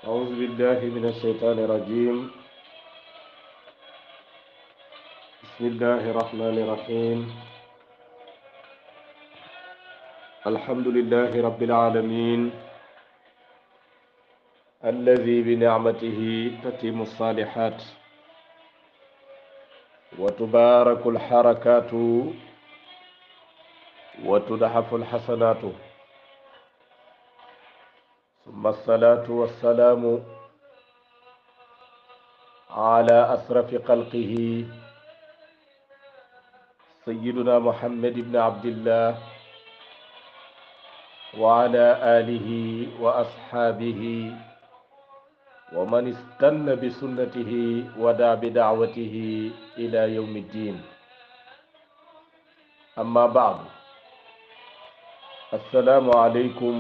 أعوذ بالله من الشيطان الرجيم. بسم الله الرحمن الرحيم. الحمد لله رب العالمين الذي بنعمته تتم الصالحات وتبارك الحركات وتضحف الحسنات، ثم الصلاة والسلام على أسرف خلقه سيدنا محمد بن عبد الله وعلى آله وأصحابه ومن استنى بسنته ودعا بدعوته إلى يوم الدين. أما بعد، السلام عليكم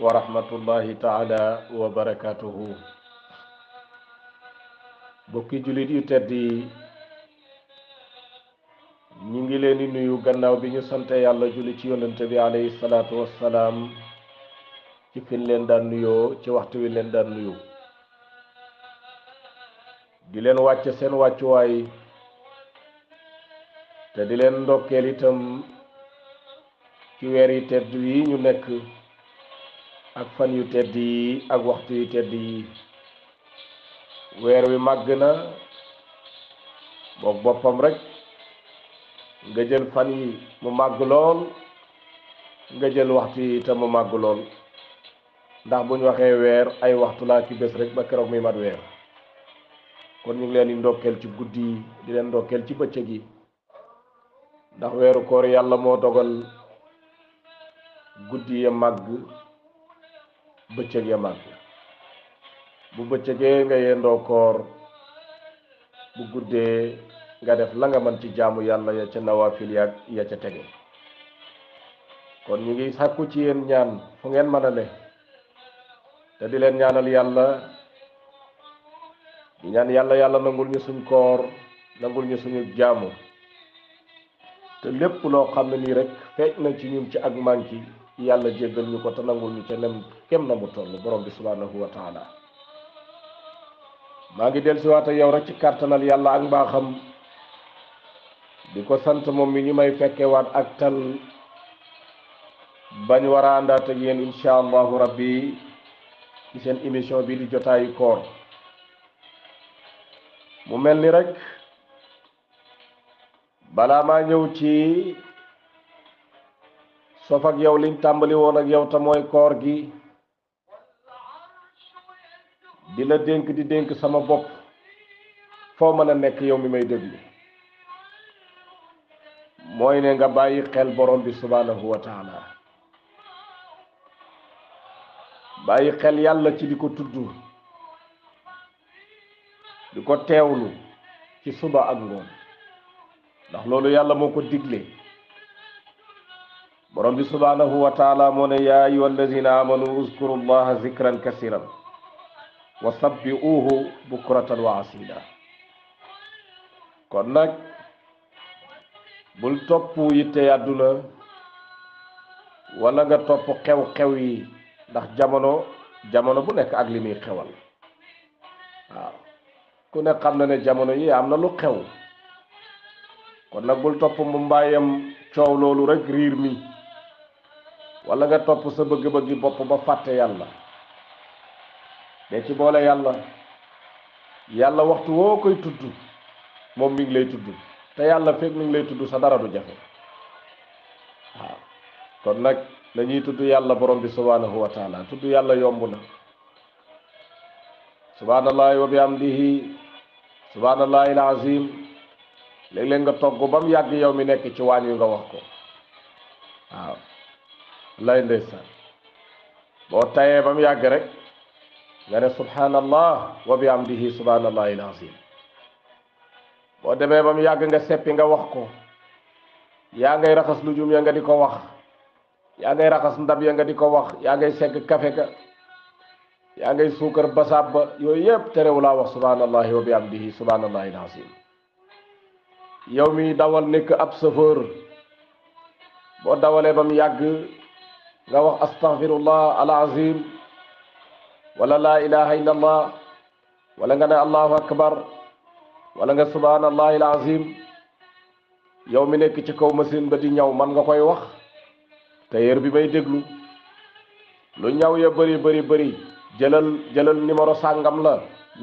ورحمة الله تعالى وبركاته. bokki julit yu tedd yi, ñi ngi leen di nuyu gannaaw bi ñu sante yàlla julli ci yonente bi alayhi salaatu wassalaam ci fin leen daan nuyoo, ci waxtu wi leen daan nuyu, di leen wàcce seen wàccuwaay te di leen ndokkeel itam ci weer yi tedd yi ñu nekk ak fan yu tedd yi ak waxtu yu tedd yi. weer wi màgg na boog boppam rek, nga jël fan yi mu màgg lool, nga jël waxtu yi itam mu màgg lool, ndax bu ñu waxee weer ay waxtu laa ci bés rek ba keroog muy mat weer. kon ñu ngi leen di ndokkeel ci guddi yi, di leen ndokkeel ci bëccëg yi, ndax weeru koor yàlla moo dogal guddi ya màgg, bëccëg ya màgg. bu bëccëgee nga yendoo koor, bu guddee nga def la nga mën ci jaamu yàlla ya ca nawaafil ya ca tege. kon ñu ngi sàkku ci yéen ñaan fu ngeen mën a ne, te di leen ñaanal yàlla, di ñaan yàlla nangul ñu suñ koor, nangul ñu suñu jaamu, te lépp loo xam ne nii rek feeñ na ci ñun ci ak manki, yàlla jéggal ñu ko te nangul ñu ca nem kem na mu toll borom bi subhanahu wa taala. maa ngi del siwaat ak yow rek ci kàttanal yàlla ak mbaaxam, di ko sant moom mi ñu may fekkewaat ak tal bañ war a àndaat ak yéen insha allahu rabbi ci seen émission bi di jotaayu koor. mu mel ni rek balaa maa ñëw ci sof ak yow liñ tàmbali woon ak yow te mooy koor gi, di la dénk di dénk sama bopp foo mën a nekk yow mi may déglu, mooy ne nga bàyyi xel borom bi subhanahu wa taala, bàyyi xel yàlla ci di ko tudd, di ko teewlu ci suba ak ngoon, ndax loolu yàlla moo ko digle. borom bi subhanahu wa taala moo ne yaa ayyuha allazina amanu uzkuru llaha zikran kasiran wa sabbi'uhu bukratan wa asila. kon nag bul topp yitte àdduna wala nga topp xew-xew yi, ndax jamono bu nekk ak li muy xewal. waaw, ku ne xam na ne jamono yi am na lu xew. kon nag bul topp mu mbaayam coow loolu rek riir mi, wala nga topp sa bëgg-bëggi bopp ba fàtte yàlla. de ci boole yàlla waxtu woo koy tudd moom mi ngi lay tudd, te yàlla fekk mi ngi lay tudd sa dara du jafe. waaw, kon nag lañuy tudd yàlla borom bi subhanahu wa taala. tudd yàlla yomb na, subhanallahi wa bihamdihi, subhanallahi alazim. léeg-léeg nga togg ba mu yàgg yow mi nekk ci waañ wi nga wax ko. waaw lay ndeysaan, boo tayee ba mu yàgg rek nga ne subhanallah wa bihamdihi subhanallahi alazim. boo demee ba mu yàgg nga seppi nga wax ko. yaa ngay raxas lujum ya nga di ko wax, yaa ngay raxas ndab ya nga di ko wax, yaa ngay segg kafe ga, yaa ngay suukar basaab ba, yooyu yëpp terewulaa wax subhanallahi wa bihamdihi subhanallahi alazim. yow mi dawal nekk ab chauffeur, boo dawalee ba mu yàgg nga wax astaghfirullah alazim, wala laa ilaha illa allah wala nga ne allahu akbar wala nga subhanallahi alazim yow mi nekk ci kaw machine ba di ñaw man nga koy wax tailleur bi may déglu lu ñaw ya bëri jëlal numéro sàngam la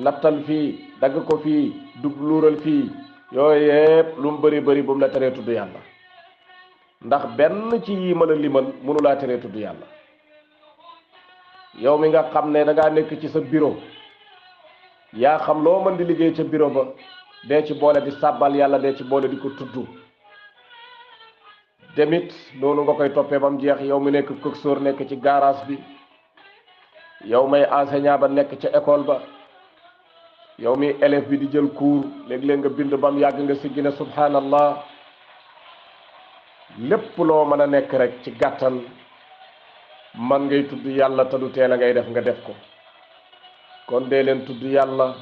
nattal fii dagg ko fii dubluural fii yooyu yëpp lu mu bëri bu mu la teree tudd yàlla ndax benn ci yii ma la limal mënu laa teree tudd yàlla. yow mi nga xam ne da ngaa nekk ci sa bureau yaa xam loo mën di liggéey ca bureau ba dee ci boole di sàbbal yàlla dee ci boole di ko tudd demit noonu nga koy toppee ba mu jeex. yow mi nekk coxeur nekk ci garage bi, yow may enseignant ba nekk ca école ba, yow mi élève bi di jël cours léeg-léeg nga bind ba mu yàgg nga siggi ne subhanallah. lépp loo mën a nekk rek ci gàttal man ngay tudd yàlla te du teel a ngay def nga def ko. kon dee leen tudd yàlla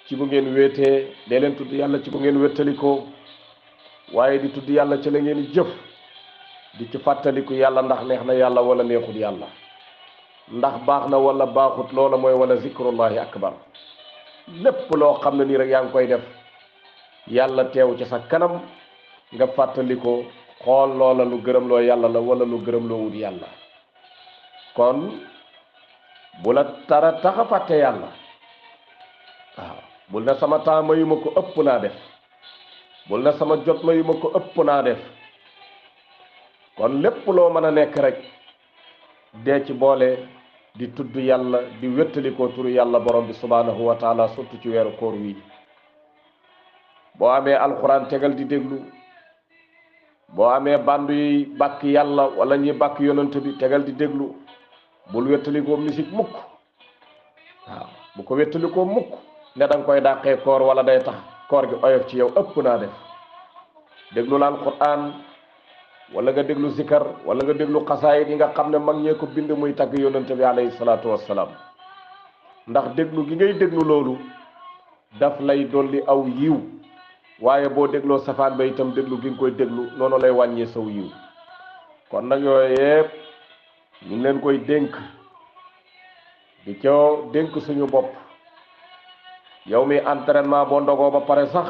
ci bu ngeen wéetee, dee leen tudd yàlla ci bu ngeen wéttalikoo, waaye di tudd yàlla ci la ngeen jëf di ci fàttaliku yàlla ndax neex na yàlla wala neexul yàlla, ndax baax na wala baaxut, loola mooy wala zikrullahi akbar. lépp loo xam ne nii rek yaa ngi koy def yàlla teew ci sa kanam nga fàttalikoo xool loola lu gërëm loo yàlla la wala lu gërëm loo wut yàlla. kon bu la tara taxa fàtte yàlla, waaw bul ne sama temps mayuma ko ëpp naa def, bul ne sama jot mayuma ko ëpp naa def. kon lépp loo mën a nekk rek dee ci boole di tudd yàlla di wéttalikoo turu yàlla borom bi subhanahu wa taala, surtout ci weeru koor wi. boo amee alxuraan tegal di déglu, boo amee bandu yi bàkk yàlla wala ñi bàkk yonent bi tegal di déglu. bul wéttalikoo musique mukk, waaw bu ko wéttalikoo mukk ne danga koy dàqee koor wala day tax koor gi oyof ci yow, ëpp naa def. déglu la alquran wala nga déglu zikar wala nga déglu xasaayit yi nga xam ne mag ñee ko bind muy tagg yonente bi alayhi salaatu wassalaam. ndax déglu gi ngay déglu loolu daf lay dolli aw yiw, waaye boo dégloo safaan ba itam déglu gi nga koy déglu noonu lay wàññee saw yiw. kon nag yooyu yëpp ñu ngi leen koy dénk di coo dénk suñu bopp. yow mi entraînement boo ndogoo ba pare sax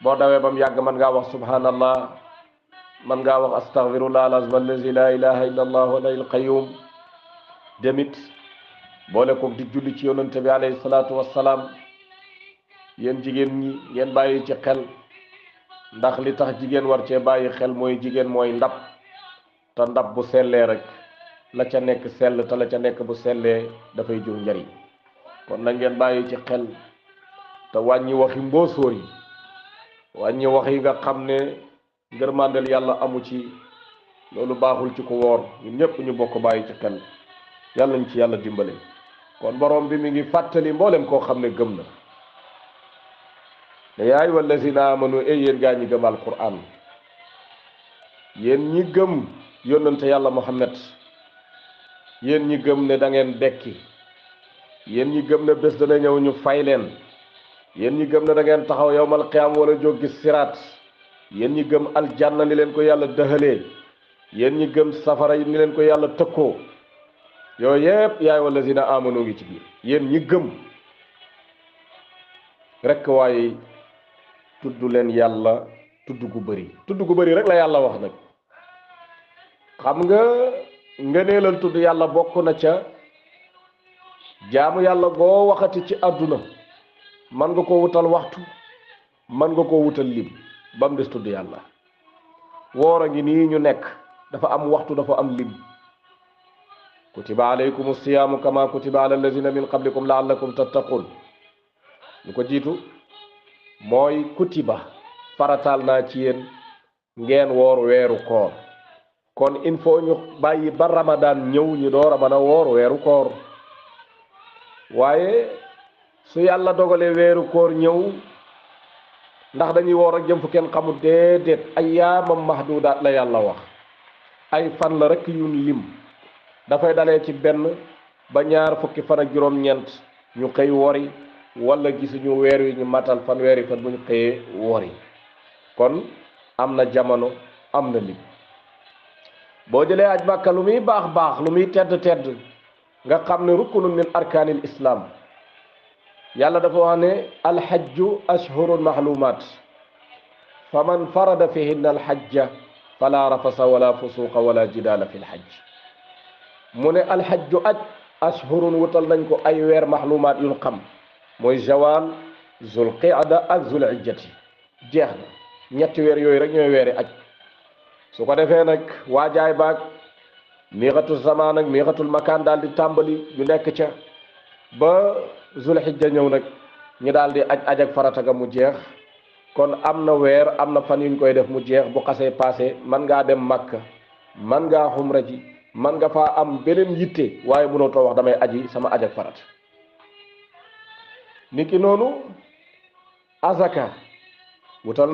boo dawee ba mu yàgg mën ngaa wax subhanallah, mën ngaa wax astaghfirullah al-azim allazi la ilaha illa allah wa al qayyum. demit boole ko di julli ci yonente bi alayhi salaatu wassalaam. yéen jigéen ñi ngeen bàyyi ci xel, ndax li tax jigéen war cee bàyyi xel mooy jigéen mooy ndab, te ndab bu sellee rek la ca nekk sell, te la ca nekk bu sellee dafay jur njariñ. kon na ngeen bàyyi ci xel te wàññi waxi mboosóor yi, wàññi wax yi nga xam ne ngërmandel yàlla amu ci. loolu baaxul ci ko woor. ñun ñëpp ñu bokk bàyyi ci xel, yàlla ñu ci yàlla dimbale. kon borom bi mi ngi fàttali mboolem koo xam ne gëm na ne yaa ayyuhal lazina amanu, yéen gaa ñi gëm alquran, yéen ñi gëm yónnante yàlla Muhammad, yéen ñi gëm ne da ngeen dekki, yéen ñi gëm ne bés dana ñëw ñu fay leen, yéen ñi gëm ne da ngeen taxaw yawmal qiyaam wala jóg gis siraat, yéen ñi gëm aljanna ni leen ko yàlla dëxalee, yéen ñi gëm safara ni leen ko yàlla tëkkoo. yooyu yëpp yaa ayyuhal lazina amanu ngi ci biir. yéen ñi gëm rek, waaye tudd leen yàlla tudd gu bëri rek la yàlla wax nag. xam nga ngëneelal tudd yàlla bokk na ca jaamu yàlla goo waxati ci àdduna man nga ko wutal waxtu, man nga ko wutal lim, ba mu des tudd yàlla. woor a ngi nii ñu nekk dafa am waxtu, dafa am lim. kutiba alaykum siyaamu kama kutiba ala allazina min qablikum laallakum tattaqun. lu ko jiitu mooy kutiba farataal naa ci yéen ngeen woor weeru koor. kon il faut ñu bàyyi ba ramadan ñëw ñu door a mën a woor weeru koor. waaye su yàlla dogalee weeru koor ñëw, ndax dañuy woor ak jëm fu kenn xamul? déedéet, ayyaamam mahdudaat la yàlla wax. ay fan la rek yun lim, dafay dalee ci benn ba ñaar fukki fan ak juróom-ñeent ñu xëy wori, wala gisuñu weer wi ñu matal fanweeri fan bu ñu xëyee wori. kon am na jamono, am na lim. boo jëlee aj Makka lu muy baax baax, lu muy tedd tedd, nga xam ne rukkunun min arkaanil islam. yàlla dafa wax ne alxajju ashhurun mahlumaat fa man farada fihinna alxajja fala rafasa wala fusuqa wala jidaala fi lxajj. mu ne alxajju aj ashhurun wutal nañ ko ay weer mahlumaat yuñ xam mooy zawal zul qiyada ak zul ijjati jeex na ñetti weer yooyu rek ñooy weeri aj. su ko defee nag waajaay baag miixatul zamaan ak miixatul makaan daal di tàmbali ñu nekk ca ba zul xijja ñëw nag ñu daal di aj ak farata ga mu jeex. kon am na weer am na fan yuñ koy def mu jeex bu xasee passé man ngaa dem Makka man ngaa xumra ji man nga faa am beneen yitte waaye mënoo too wax damay aji sama aj ak farata. niki noonu azaka wutal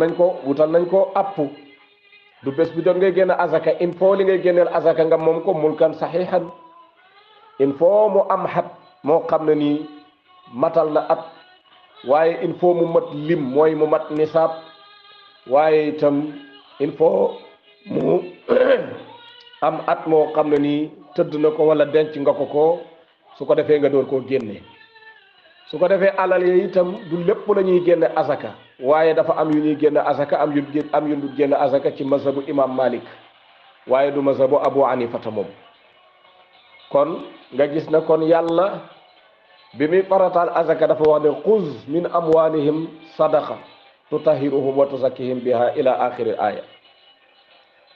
nañ ko app du bés bi doon ngay génn azaka il faut li ngay génneel azaka nga moom ko mulkan saxiixan il faut mu am xat moo xam ne nii matal na at waaye il faut mu mat lim mooy mu mat nisaab waaye itam il faut mu am at moo xam ne nii tëdd na ko wala denc nga ko su ko defee nga door koo génne. su ko defee alal yi itam du lépp la ñuy génne azaka waaye dafa am yu ñuy génne azaka am yu dul génne azaka ci mazhabu imam Malik waaye du mazhabu Abu Hanifata moom. kon nga gis na kon yàlla bi muy farataal azaka dafa wax ne xuz min amwalihim sadaqa tutahiruhum wa tuzakkihim biha ila axiri aya.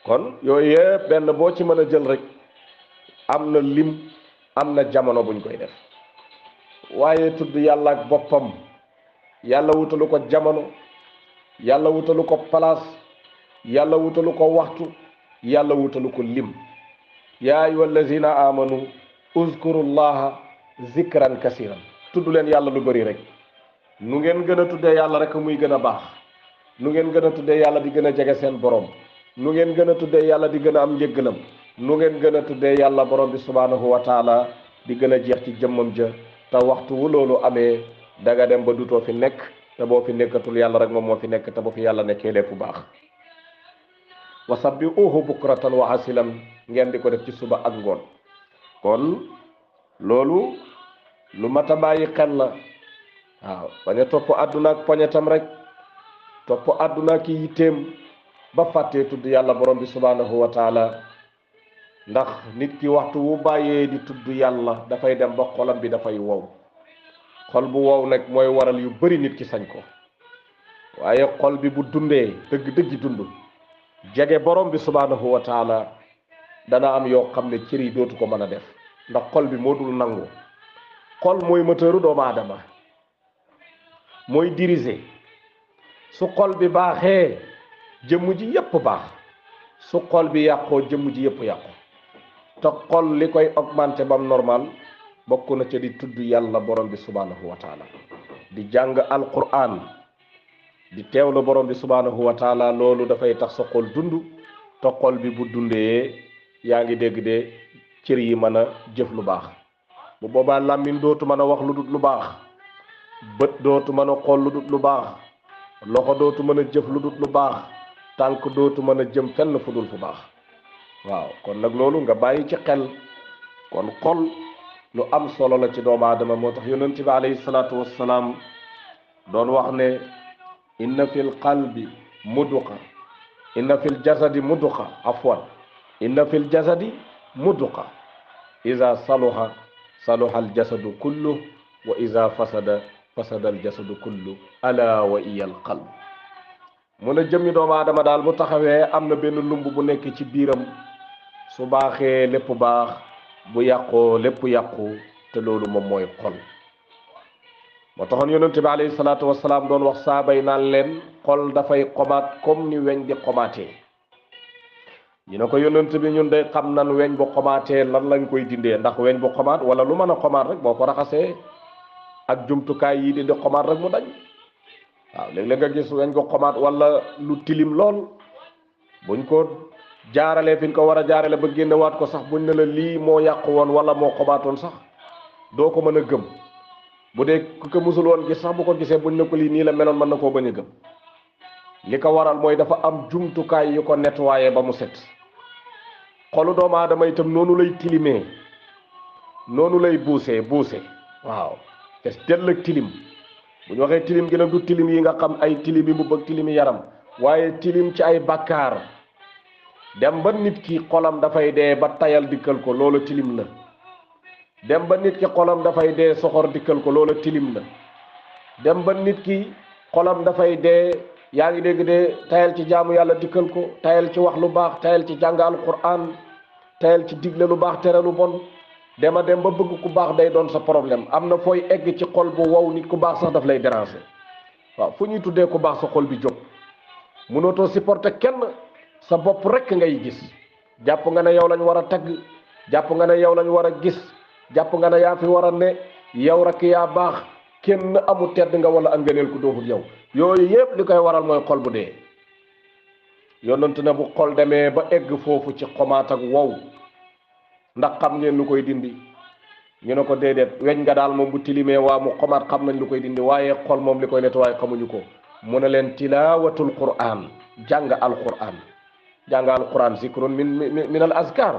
kon yooyu yëpp benn boo ci mën a jël rek am na lim am na jamono buñ koy def waaye tudd yàlla ak boppam yàlla wutalu ko jamono yàlla wutalu ko place yàlla wutalu ko waxtu yàlla wutalu ko lim. yaa ayyuha allazina amanu uzkurullaha zikran kasiran tudd leen yàlla lu bëri rek nu ngeen gën a tuddee yàlla rek muy gën a baax nu ngeen gën a tuddee yàlla di gën a jege seen borom nu ngeen gën a tuddee yàlla di gën a am njëggalam nu ngeen gën a tuddee yàlla borom bi subhanahu wa taala di gën a jeex ci jëmmam ja. te waxtu wu loolu amee daga dem ba dutoo fi nekk te boo fi nekkatul yàlla rek moom moo fi nekk te bu fi yàlla nekkee lépp bu baax. wa sabbihuhu bukratan wa asilan ngeen di ko def ci suba ak ngoon. kon loolu lu mat a bàyyi xel la waaw bañ a topp àdduna ak poñetam rek topp àdduna ki yitteem ba fàttee tudd yàlla borom bi subhanahu wa taala. ndax nit ki waxtu wu bàyyee di tudd yàlla dafay dem ba xolam bi dafay wow xol bu wow nag mooy waral yu bari nit ki sañ ko waaye xol bi bu dundee dëgg-dëggi dund jege borom bi subhanahu wa taala dana am yoo xam ne cër yi dootu ko mën a def ndax xol bi moo dul nangu. xol mooy moteuru doomu aadama mooy diriger su xol bi baaxee jëmm ji yépp baax su xol bi yàqoo jëmm ji yépp yàqu. te xol li koy augmenté bam normal bokk na ca di tudd yàlla borom bi subhanahu wa taala di jàng alquran di teewlu borom bi subhanahu wa taala loolu dafay tax sa xol dund te xol bi bu dundee yaa ngi dégg de cër yi mën a jëf lu baax bu boobaa làmmiñ dootu mën a wax lu dut lu baax bët dootu mën a xool lu dut lu baax loxo dootu mën a jëf lu dut lu baax tànk dootu mën a jëm fenn fu dul fu baax. waaw kon nag loolu nga bàyyi ci xel kon xol lu am solo la ci doomu aadama moo tax yonent bi alayhi salaatu wassalaam doon wax ne inna fil qalbi mudqa inna fil jasadi mudqa afwan inna fil jasadi mudqa iza saluha saluha al jasadu kullu wa iza fasada fasada al jasadu kullu ala wa iya al qalb. mu ne jëmmi doomu aadama daal bu taxawee am na benn lumb bu nekk ci biiram su baaxee lépp baax bu yàqoo lépp yàqu te loolu moom mooy xol. moo taxoon yonent bi alayhi salaatu wasalaam doon wax saabay naan leen xol dafay xomaat comme ni weñ di xomaatee. ñu ne ko yonent bi ñun day xam nan weñ bu xomaatee lan lañ koy dindee ndax weñ bu xomaat wala lu mën a xomaat rek boo ko raxasee ak jumtukaay yi di xomaat rek mu dañ. waaw léeg-léeg nga gis weñ ko xomaat wala lu tilim lool buñ ko jaaralee fi ñu ko war a jaarale ba génnewaat ko sax buñ ne la lii moo yàqu woon wala moo xomaatoon sax doo ko mën a gëm bu dee ku ko musul woon gis sax bu ko gisee buñ ne ko lii nii la meloon mën na koo bañ a gëm. li ko waral mooy dafa am jumtukaay yu ko nettoyé ba mu set. xolu doomu aadama itam noonu lay tilimee noonu lay buuse waaw te dell ak tilim bu ñu waxee tilim gi nag du tilim yi nga xam ay tilim yi mu bëgg tilim yi yaram waaye tilim ci ay bakkaar dem ba nit ki xolam dafay dee ba tayal dikkal ko loola tilim la dem ba nit ki xolam dafay dee soxor dikkal ko loola tilim la dem ba nit ki xolam dafay dee yaa ngi dégg de tayal ci jaamu yàlla dikkal ko tayal ci wax lu baax tayal ci jàng alquran tayal ci digle lu baax tere lu bon dem ba bëgg ku baax day doon sa problème am na fooy egg ci xol bu wow nit ku baax sax daf lay déranger waaw fu ñuy tuddee ku baax sa xol bi jóg mënootoo supporter kenn sa bopp rek ngay gis jàpp nga ne yow lañ war a tagg jàpp nga ne yow lañ war a gis jàpp nga ne yaa fi war a ne yow rek yaa baax kenn amu tedd nga wala ak ngëneel ku dooful yow yooyu yëpp li koy waral mooy xol bu dee yonent na bu xol demee ba egg foofu ci xomaat ak wow ndax xam ngeen lu koy dindi ñu ne ko déedéet weñ nga daal moom bu tilimee waa mu xomaat xam nañ lu koy dindi waaye xol moom li koy nettoyé xamuñu ko mu ne leen tilaawatul qur'an jàng alquran zikrun min al azkar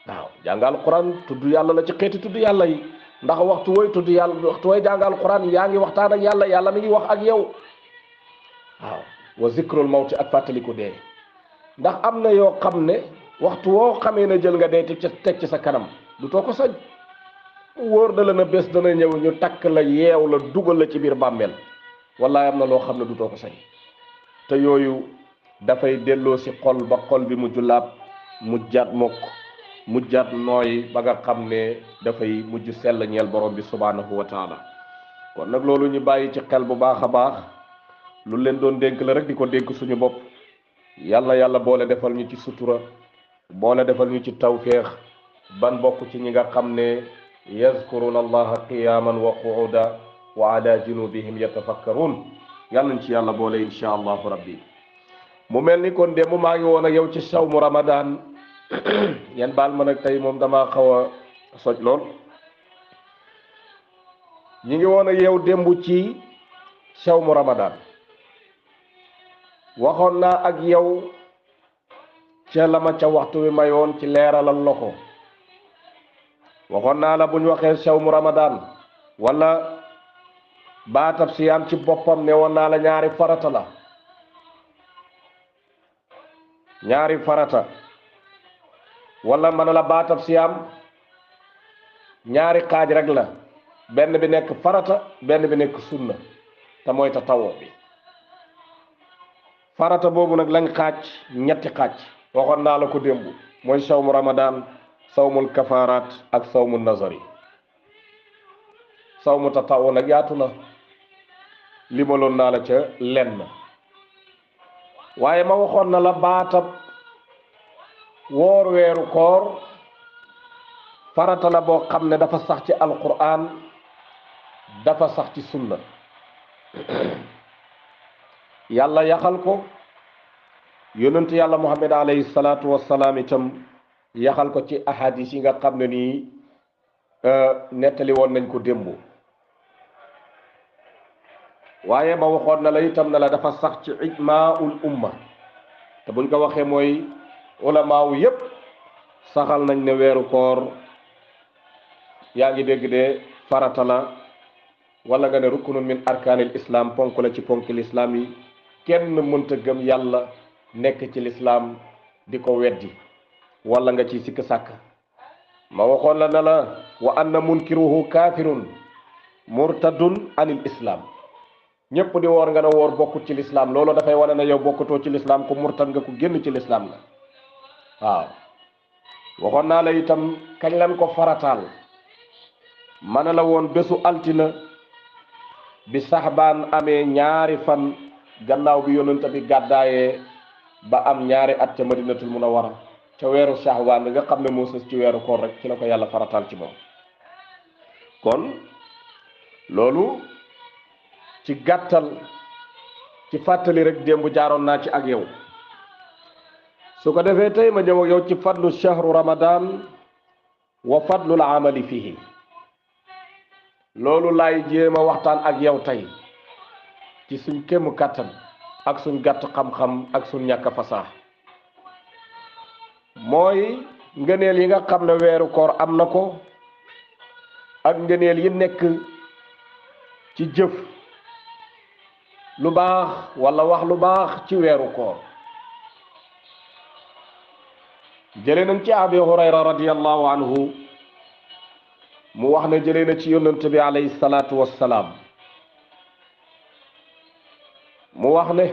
waaw jàng alquran tudd yàlla la ci xeeti tudd yàlla yi ndax waxtu wooy tudd yàlla waxtu wooy jàng alquran yaa ngi waxtaan ak yàlla mi ngi wax ak yow waaw wa zikrul mawti ak fàttaliku dee ndax am na yoo xam ne waxtu woo xamee na jël nga dee teg ci sa kanam du too ko sañ wóor na la na bés dana ñëw ñu takk la yeew la dugal la ci biir bàmmeel wallaay am na loo xam ne du too ko sañ te yooyu dafay delloo si xol ba xol bi mujj laab mujjaat mokk mujjaat nooy ba nga xam ne dafay mujj sell ñeel borom bi subhanahu wa taala kon nag loolu ñu bàyyi ci xel bu baax a baax lu leen doon dénk la rek di ko dénk suñu bopp yàlla boole defal ñu ci sutura boole defal ñu ci tawféex ban bokk ci ñi nga xam ne yazkuruna allaha qiyaman wa qu'uda wa ala junubihim yatafakkarun yàlla nañ ci yàlla boole insha allahu rabbi mu mel ni kon démb maa ngi woon ak yow ci sawmu ramadan yan baal ma nag tey moom dama xaw a soj lool ñi ngi woon ak yow démb ci sawmu ramadan waxoon naa ak yow ca la ma ca waxtu wi mayoon ci leeralal la ko waxoon naa la bu ñu waxee sawmu ramadan wala baatab siyaam ci boppam ne woon naa la ñaari farata wala man la baatab siyaam ñaari xaaj rek la benn bi nekk farata benn bi nekk sunna te mooy tatawoo bi farata boobu nag lañ xaaj ñetti xaaj waxoon naa la ko démb mooy sawmu ramadan sawmul kafaaraat ak sawmu nazari sawmu tatawoo nag yaatu na limaloon naa la ca lenn waaye ma waxoon na la baatab woor weeru koor farata la boo xam ne dafa sax ci alquran dafa sax ci sunna yàlla yaxal ko yonent yàlla muhammad alayhi salaatu wassalaam itam yaxal ko ci ahadis yi nga xam ne nii nettali woon nañ ko démb waaye ma waxoon na la itam ne la dafa sax ci ijmaul umma te buñ ko waxee mooy ulamaawu yépp saxal nañ ne weeru koor yaa ngi dégg de farata la wala nga ne rukkunun min arkaanil islam ponk la ci ponki lislaam yi kenn mënta gëm yàlla nekk ci lislaam di ko weddi wala nga ci sikk sàkk ma waxoon la ne la wa anna munkiruhu kaafirun murtadun anil islam ñëpp di woor nga ne woor bokkut ci lislaam loolu dafay wane ne yow bokkutoo ci lislaam ku murtad nga ku génn ci lislaam la waaw waxoon naa la itam kañ lan ko farataal ma ne la woon bésu altina bi saxbaan amee ñaari fan gannaaw bi yonent bi gàddaayee ba am ñaari at ca madinatul munawwara ca weeru shahbaan nga xam ne moo sës ci weeru koor rek ci la ko yàlla farataal ci moom kon loolu ci gàttal ci fàttali rek démb jaaroon naa ci ak yow su ko defee tey ma ñëw ak yow ci fadlu shahru ramadan wa fadlul amali fihi loolu laay jéem a waxtaan ak yow tey ci suñ kéemu kàttan ak suñ gàtt xam-xam ak suñ ñàkk fasaax mooy ngëneel yi nga xam ne weeru koor am na ko ak ngëneel yi nekk ci jëf lu baax wala wax lu baax ci weeru koor. jëlee nañ ci Abi Hurayra radiyallahu anhu mu wax ne jëlee na ci yonent bi alayhi salaatu wassalaam mu wax ne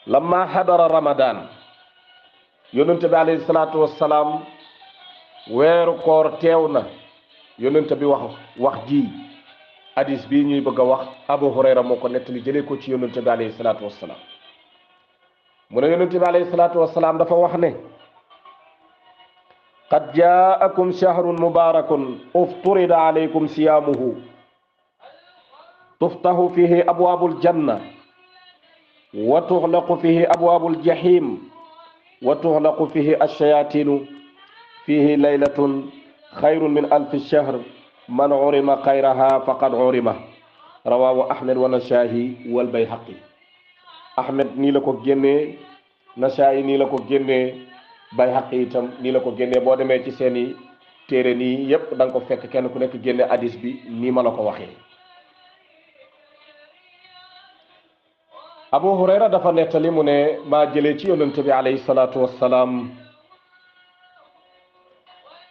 lamma hadara ramadan yonent bi alayhi salaatu wassalaam weeru koor teew na yonent bi wax ji hadis bii ñuy bëgg a wax Abu Hurayra moo ko nettali jëlee ko ci yonent bi alayhi salaatu wassalaam mu ne yonent bi alayhi salaatu wassalaam dafa wax ne qad jaakum shahrun mubarakun ufturida alaykum siyamuhu tuftahu fihi abwaabul janna wa tuxlaqu fihi abwaabul jahim wa tuxlaqu fihi ashayatinu fihi laylatun xayrun min alfi shahr man urima xayraha faqad urima rawahu ahmed wa nasaahi wal bayhaqi. ahmed nii la ko génnee, nasaahi nii la ko génnee, bayhaqi itam nii la ko génnee. boo demee ci seeni téere nii yépp da nga ko fekk kenn ku nekk génne hadis bi nii ma la ko waxee. Abu Hurayra dafa nettali mu ne maa jëlee ci yonent bi alayhi salaatu wassalaam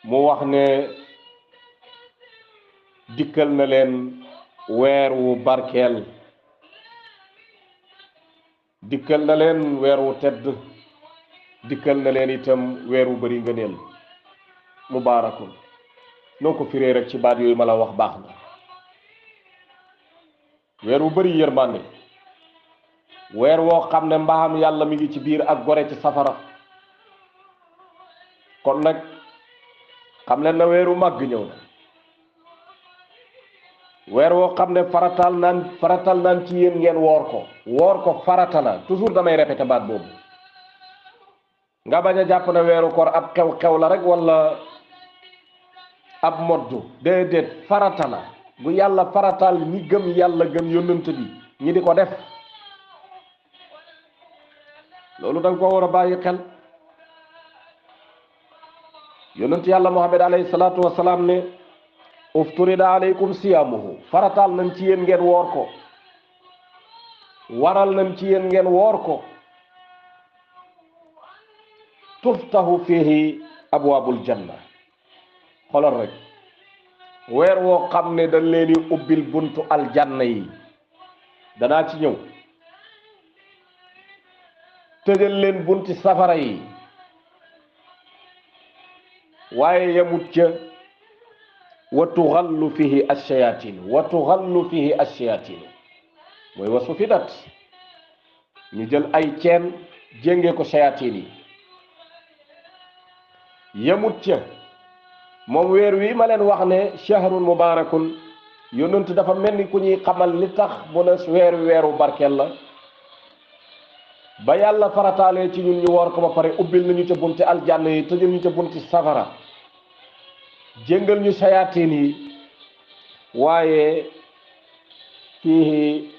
mu wax ne dikkal na leen weer wu barkeel, dikkal na leen weer wu tedd, dikkal na leen itam weer wu bëri ngëneel mubaarakun. noo ko firee rek ci baat yooyu ma la wax baax na. weer wu bëri yërmande, weer woo xam ne mbaam yàlla mi ngi ci biir ak gore ci safara. kon nag xam leen na weeru màgg ñëw na, weer woo xam ne faratal naan ci yéen ngeen woor ko farata la. toujours damay répété baat boobu, nga bañ a jàpp ne weeru koor ab xew-xew la rek wala ab moddu. déedéet, farata la bu yàlla faratal ñi gëm yàlla gëm yónnent bi ñi di ko def. loolu da nga ko war a bàyyi xel. yónnent yàlla Muhammad alayhi salaatu wasalaam ne ufturida alaykum siyamuhu, faratal nañ ci yéen ngeen woor ko, waral nañ ci yéen ngeen woor ko. tuftahu fihi abwaabul janna. xolal rek, weer woo xam ne dañ leen di ubbil buntu aljanna yi. danaa ci ñëw. tëjal leen bunti safara yi. waaye yamut ca wa tuxallu fihi ash-shayatin, wa tuxallu fihi ash-shayatin mooy wasu fidat. ñu jël ay ceen jéngee ko shayatin yi. yamut ca moom weer wi ma leen wax ne shahrun mubarakun, yonent dafa mel ni ku ñuy xamal li tax mu ne weeru barkeel la. ba yàlla farataalee ci ñun ñu woor ko ba pare ubbil nañu ca bunti aljanna yi, tëjal ñu ca bunti safara, jéngal ñu sayaatiin yi. waaye fiihi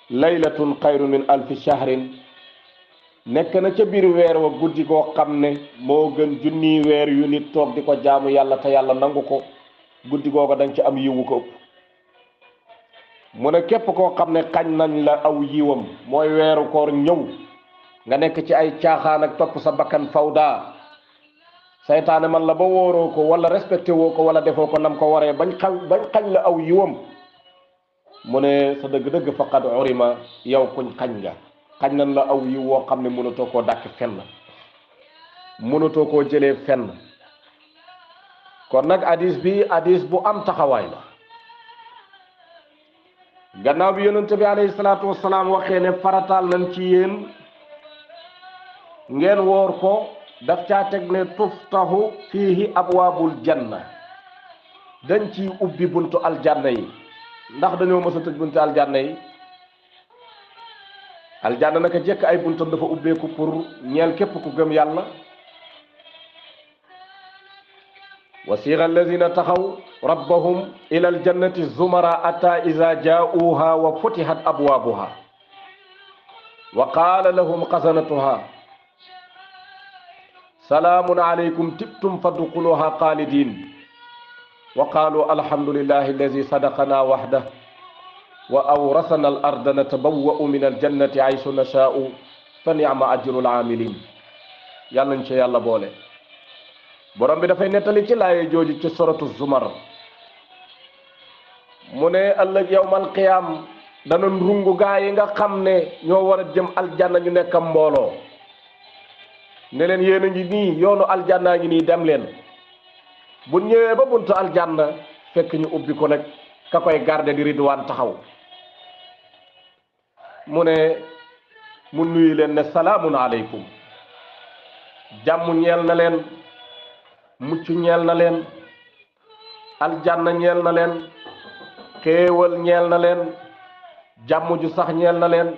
laylatun xayrun min alfi shahrin, nekk na ca biir weer wa guddi goo xam ne moo gën junniy weer yu nit toog di ko jaamu yàlla te yàlla nangu ko. guddi googa danga ci am yiwu ko ëpp. mu ne képp koo xam ne xañ nañ la aw yiwam, mooy weeru koor ñëw nga nekk ci ay caaxaan ak topp sa bakkan fawda, saytaane man la ba wóoroo ko wala respecté woo ko wala defoo ko nam ko waree bañ xañ la aw yiwam. mu ne sa dëgg-dëgg faqad urima, yow kuñ xañ nga. xañ nañ la aw yiw woo xam ne mënatoo koo dàkk fenn, mënatoo koo jëlee fenn. kon nag hadis bi hadis bu am taxawaay la. gannaaw bi yonent bi alayhi salaatu wassalaam waxee ne farataal nañ ci yéen ngeen woor ko, daf caa teg ne tuftahu fiihi abwaabul janna, dañ ci ubbi buntu aljanna yi. ndax dañoo mës a tëj buntu aljanna yi? aljanna naka jekk ay buntam dafa ubbeeku pour ñeel képp ku gëm yàlla. wasiira allazina taxaw rabbahum ila aljannati zumara ata iza jaauha wa futihat abwaabuha wa qaala lahum xasanatuha salaamun alaykum tibtum fadxuluha xaalidin wa qaalu alhamdulillahi alladi sadaqana waxda wa awrasana al arda natabawwa'u min aljannati aysu nashaa'u fa ni'ma ajrul aamilin. yàlla nañ ci yàlla boole. borom bi dafay nettali ci laaye jooju ci suratu zumar mu ne ëllëg yawmal qiyaam dana rungu gaa yi nga xam ne ñoo war a jëm aljanna ñu nekk mbooloo ne leen yéen a ngi nii yoonu aljanna ngi nii dem leen. bu ñëwee ba buntu aljanna fekk ñu ubbi ko nag ka koy garde di ridwaan taxaw mu ne mu nuyu leen ne salaamun aleykum, jàmm ñeel na leen, mucc ñeel na leen, aljanna ñeel na leen, xéewal ñeel na leen, jàmm ju sax ñeel na leen,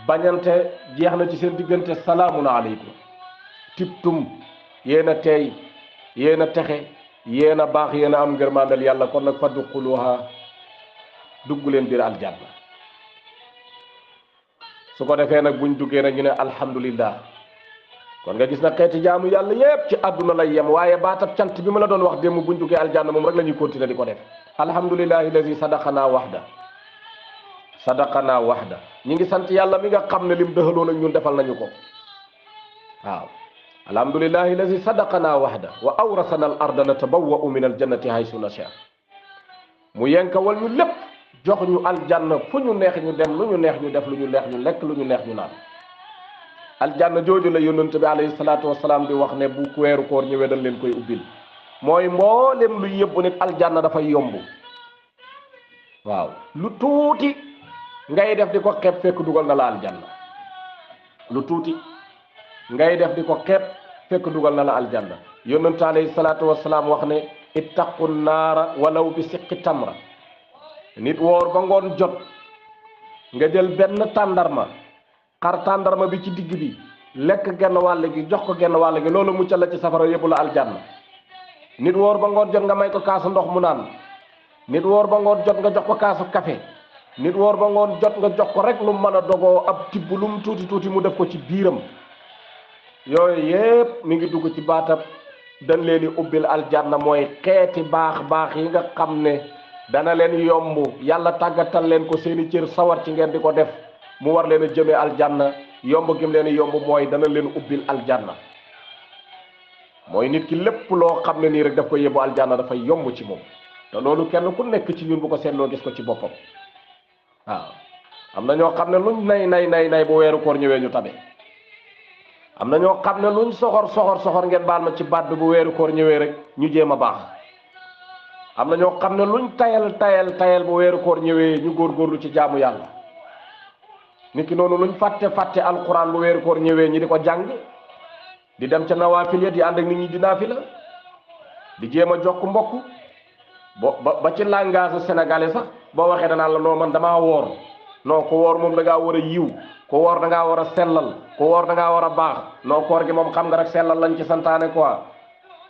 bañante jeex na ci seen diggante. salaamun aleykum tibtum, yéen a teey, yéen a texe, yéen a baax, yéen a am ngërmaandal yàlla. kon nag fadxuluha dugg leen biir aljanna. su ko defee nag buñ duggee nag ñu ne alhamdulillah. kon nga gis na xeeti jaamu yàlla yépp ci àdduna lay yem, waaye baatab cant bi ma la doon wax démb buñ duggee aljanna moom rek la ñuy continuer di ko def. alhamdulillahi alladi sadaqana waxda, sadaqana waxda. ñi ngi sant yàlla mi nga xam ne lim dëxaloon ak ñun defal nañu ko. waaw alhamdulillahi alladi sadaqana waxda wa awrasana al arda natabawwa'u min aljannati haysu nasha. mu yenkawal ñu lépp, jox ñu aljanna fu ñu neex ñu dem, lu ñu neex ñu def, lu ñu neex ñu lekk, lu ñu neex ñu naan. aljanna jooju la yonent bi alayhi salaatu wasalaam di wax ne bu weeru koor ñëwee dañ leen koy ubbil. mooy mboolem lu yëbbu nit aljanna dafay yomb. waaw lu tuuti ngay def di ko xeeb fekk dugal na la aljanna. lu tuuti ngay def di ko xeeb fekk dugal na la aljanna. yonent alayhi salaatu wasalaam wax ne ittaqu naara walaw bi siqi tamra. nit woor ba ngoon jot nga jël benn tàndarma, xar tàndarma bi ci digg bi, lekk genn wàll gi jox ko genn wàll gi, loolu muccal la ci safara yóbbu la aljanna. nit woor ba ngoon jot nga may ko kaasu ndox mu naan. nit woor ba ngoon jot nga jox ko kaasu café. nit woor ba ngoon jot nga jox ko rek lu mën a dogoo ab tibb lu mu tuuti tuuti mu def ko ci biiram. yooyu yépp mi ngi dugg ci baatab dañ leen di ubbil aljanna. mooy xeeti baax baax yi nga xam ne dana leen yomb, yàlla tàggatal leen ko seeni cër sawar ci ngeen di ko def, mu war leen a jëmee aljanna. yomb gim leen yomb mooy dana leen ubbil aljanna. mooy nit ki lépp loo xam ne nii rek daf ko yóbbu aljanna dafay yomb ci moom. te loolu kenn ku nekk ci ñun bu ko seetloo gis ko ci boppam. waaw am na ñoo xam ne luñ nay bu weeru koor ñëwee ñu tabe. am na ñoo xam ne luñ soxor ngeen baal ma ci baat bi, bu weeru koor ñëwee rek ñu jéem a baax. am na ñoo xam ne luñ tayal bu weeru koor ñëwee ñu góorgóorlu ci jaamu yàlla. nit ki noonu luñ fàtte alquran bu weeru koor ñëwee ñi di ko jàng, di dem ca nawaafil ya di ànd ak nit ñi di naafila, di jéem a jokk mbokk. ba ci langage sénégalais sax boo waxee danaa la noo man damaa woor. non ko woor moom da ngaa war a yiw, ko woor da ngaa war a sellal, ko woor da ngaa war a baax. non koor gi moom xam nga rek sellal lañ ci santaane quoi.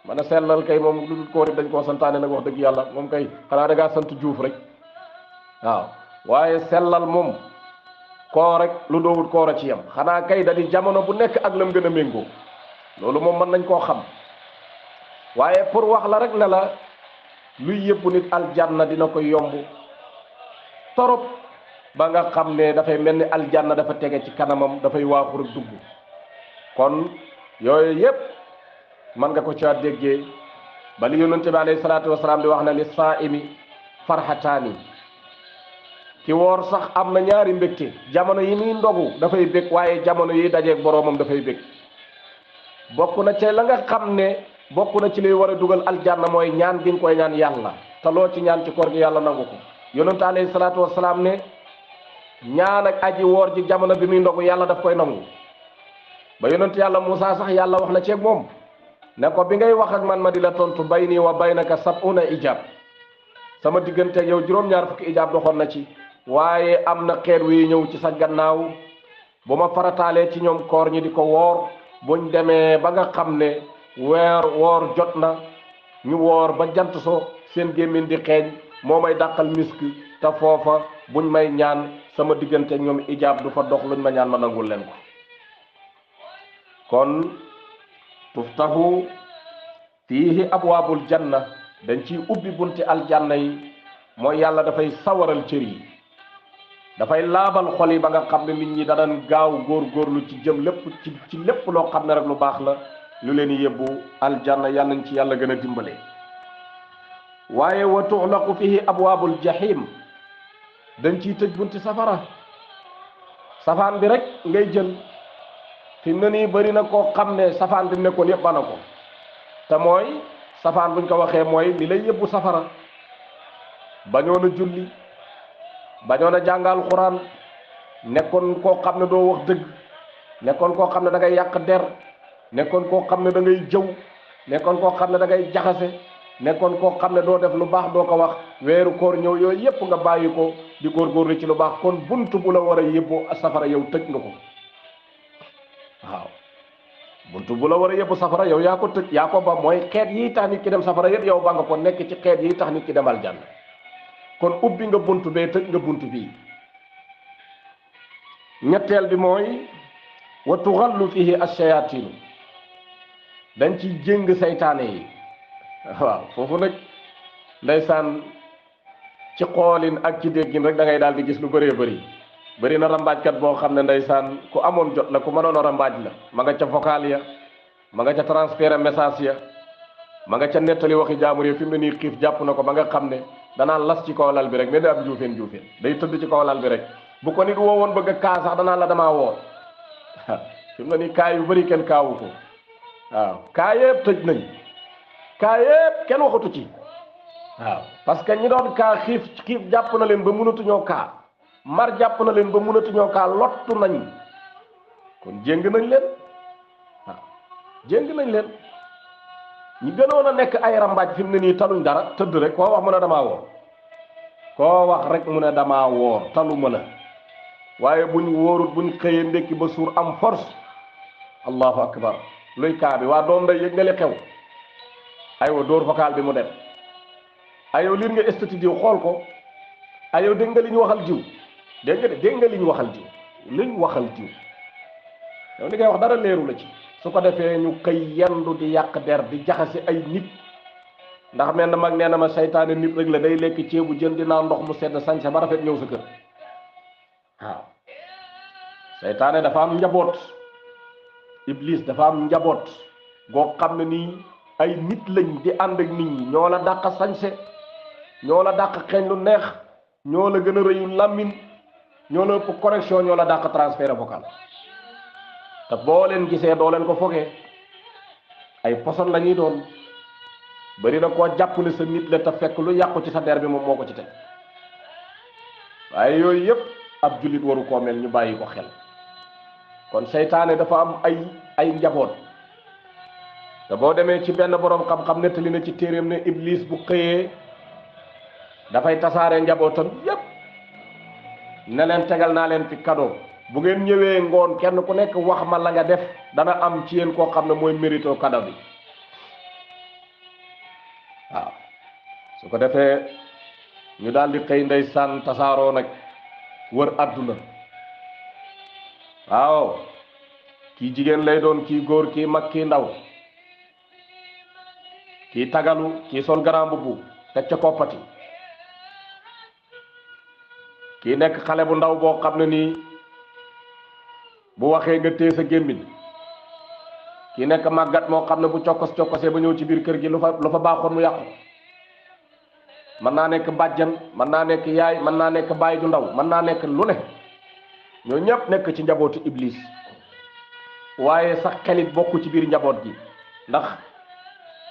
man a sellal kay moom lu dul koor dañ koo santaane nag wax dëgg yàlla moom kay xanaa da ngaa sant Juuf rek. waaw waaye sellal moom koor rek lu doowut koor a ci yam. xanaa kay da di jamono bu nekk ak lam gën a méngoo, loolu moom mën nañ koo xam. waaye pour wax la rek ne la luy yëbbu nit aljanna dina ko yomb torop ba nga xam ne dafay mel ni aljanna dafa tege ci kanamam, dafay waaxu rek dugg. kon yooyu yépp man nga ko caa déggee ba li yonent bi alayhi salaatu wasalaam di wax ne li saa'imi farxataani. ki woor sax am na ñaari mbégte, jamono yi muy ndogu dafay bég, waaye jamono yi dajeeg boroomam dafay bég. bokk na ci la nga xam ne bokk na ci liy war a dugal aljanna mooy ñaan gi nga koy ñaan yàlla, te loo ci ñaan ci koor gi yàlla nangu ko. yonent alayhi salaatu wasalaam ne ñaan ak aji woor ji jamono bi muy ndogu yàlla daf koy nangu. ba yonent yàlla Muusaa sax yàlla wax na ceeg moom ne ko bi ngay wax ak man ma di la tontu bayni wa baynaka sab'una ijaab, sama digganteeg yow juróom-ñaar fukki ijaab doxoon na ci, waaye am na xeet wi ñëw ci sa gannaaw bu ma farataalee ci ñoom koor ñi di ko woor, buñ demee ba nga xam ne woor jot na ñu woor ba jant so seen gémmiñ di xeeñ moo may dàqal misk, te foofa buñ may ñaan sama digganteeg ñoom ijaab du fa dox, luñ ma ñaan ma nangul leen ko. kon tuftahu fiihi abwaabul janna, dañ ciy ubbi bunti aljanna yi mooy yàlla dafay sawaral cër yi dafay laabal xol yi ba nga xam ne nit ñi danañ gaaw góorgóorlu ci jëm lépp ci lépp loo xam ne rek lu baax la lu leen yóbbu aljanna yàlla nañ ci yàlla gën a dimbale waaye wa tuxlaqu fihi abwaabul jahim dañ ciy tëj bunti safara safaan bi rek ngay jël fi mu ne nii bëri na koo xam ne safaan bi nekkoon yëpp bana ko te mooy safaan buñ ko waxee mooy li lay yóbbu safara bañoon a julli bañoon a jàngal xuraan nekkoon koo xam ne doo wax dëgg nekkoon koo xam ne da ngay yàq der nekkoon koo xam ne da ngay jëw nekkoon koo xam ne da ngay jaxase nekkoon koo xam ne doo def lu baax doo ko wax weeru koor ñëw yooyu yépp nga bàyyi ko di góorgóorlu ci lu baax kon buntu bu la war a yóbbu safara yow tëj nga ko waaw buntu bu la war a yóbbu safara yow yaa ko tëj yaa ko ba mooy xeet yi tax nit ki dem safara yëpp yow ba nga ko nekk ci xeet yi tax nit ki dem aljanna kon ubbi nga buntu bee tëj nga buntu bii ñetteel bi mooy wa tuxallu fihi ash-shayaatinu dañ ci jéng saytaane yi waaw foofu nag ndeysaan ci xoolin ak ci déggin rek da ngay daal di gis lu bëree bëri na rambaajkat boo xam ne ndeysaan ku amoon jot la ku mënoon a rambaaj la ma nga ca vocal ya ma nga ca transférer message ya ma nga ca nettali waxi jaamur yi fi mu ne nii xiif jàpp na ko ba nga xam ne danaan las ci kaw lal bi rek mais da am juufeen day tëdd ci kaw lal bi rek bu ko nit woowoon bëgg a kaa sax danaan la damaa woor fi mu ne nii kaa yu bëri kenn kaawu ko waaw kaa yëpp tëj nañ kaa yëpp kenn waxatu ci waaw parce que ñi doon kaa xiif jàpp na leen ba mënatuñoo kaa mar jàpp na leen ba mënatuñoo kaa lottu nañ kon jéng nañ leen waaw jéng nañ leen ñi gënoon a nekk ay rambaaj fi mu ne nii taluñ dara tëdd rek koo wax mu ne damaa woor koo wax rek mu ne damaa woor talu ma la waaye buñ wóorut buñ xëyee ndekki ba suur am force allahu akbar luy kaa bi waa doom day yëg nga li xew aywa dóor vocal bi mu dem ayow liir nga estati diw xool ko ayow dégg nga li ñu waxal jiw dégg nga li ñu waxal jiw yow li ngay wax dara leeru la ci su ko defee ñu xëy yendu di yàq der di jaxase ay nit ndax mel na mag nee na ma seytaane nit rek la day lekk ceebu jën di naan ndox mu sedd sañse ba rafet ñëw sa kër waaw seytaane dafa am njaboot iblis dafa am njaboot goo xam ne nii ay nit lañ di ànd ak nit ñi ñoo la dàq sañse ñoo la dàq xeeñ lu neex ñoo la gën a rëyu làmmiñ ñoo la ëpp connexion ñoo la dàq transfert vocal te boo leen gisee doo leen ko fogee ay poson la ñuy doon bari na koo jàpp ne sa nit la te fekk lu yàqu ci sa der bi moom moo ko ci teg waaye yooyu yëpp ab jullit waru koo mel ñu bàyyi ko xel kon seytaane dafa am ay njaboot te boo demee ci benn boroom xam-xam nettali na ci téeréem ne iblis bu xëyee dafay tasaare njabootam yépp ne leen tegal naa leen fi cadeau bu ngeen ñëwee ngoon kenn ku nekk wax ma la nga def dana am ci yéen koo xam ne mooy mérito cadeau bi waaw su ko defee ñu daal di xëy ndeysaan tasaaroo nag wër àdduna waaw kii jigéen lay doon kii góor kii mag kii ndaw kii tagalu kii sol grand mbubb teg ca koppati kii nekk xale bu ndaw boo xam ne nii bu waxee nga téye sa gémmiñ kii nekk màggat moo xam ne bu cokkosee ba ñëw ci biir kër gi lu fa baaxoon mu yàqu mën naa nekk bàjjan mën naa nekk yaay mën naa nekk baay ju ndaw mën naa nekk lu ne ñoo ñëpp nekk ci njabootu iblis waaye sa xelit bokku ci biir njaboot gi ndax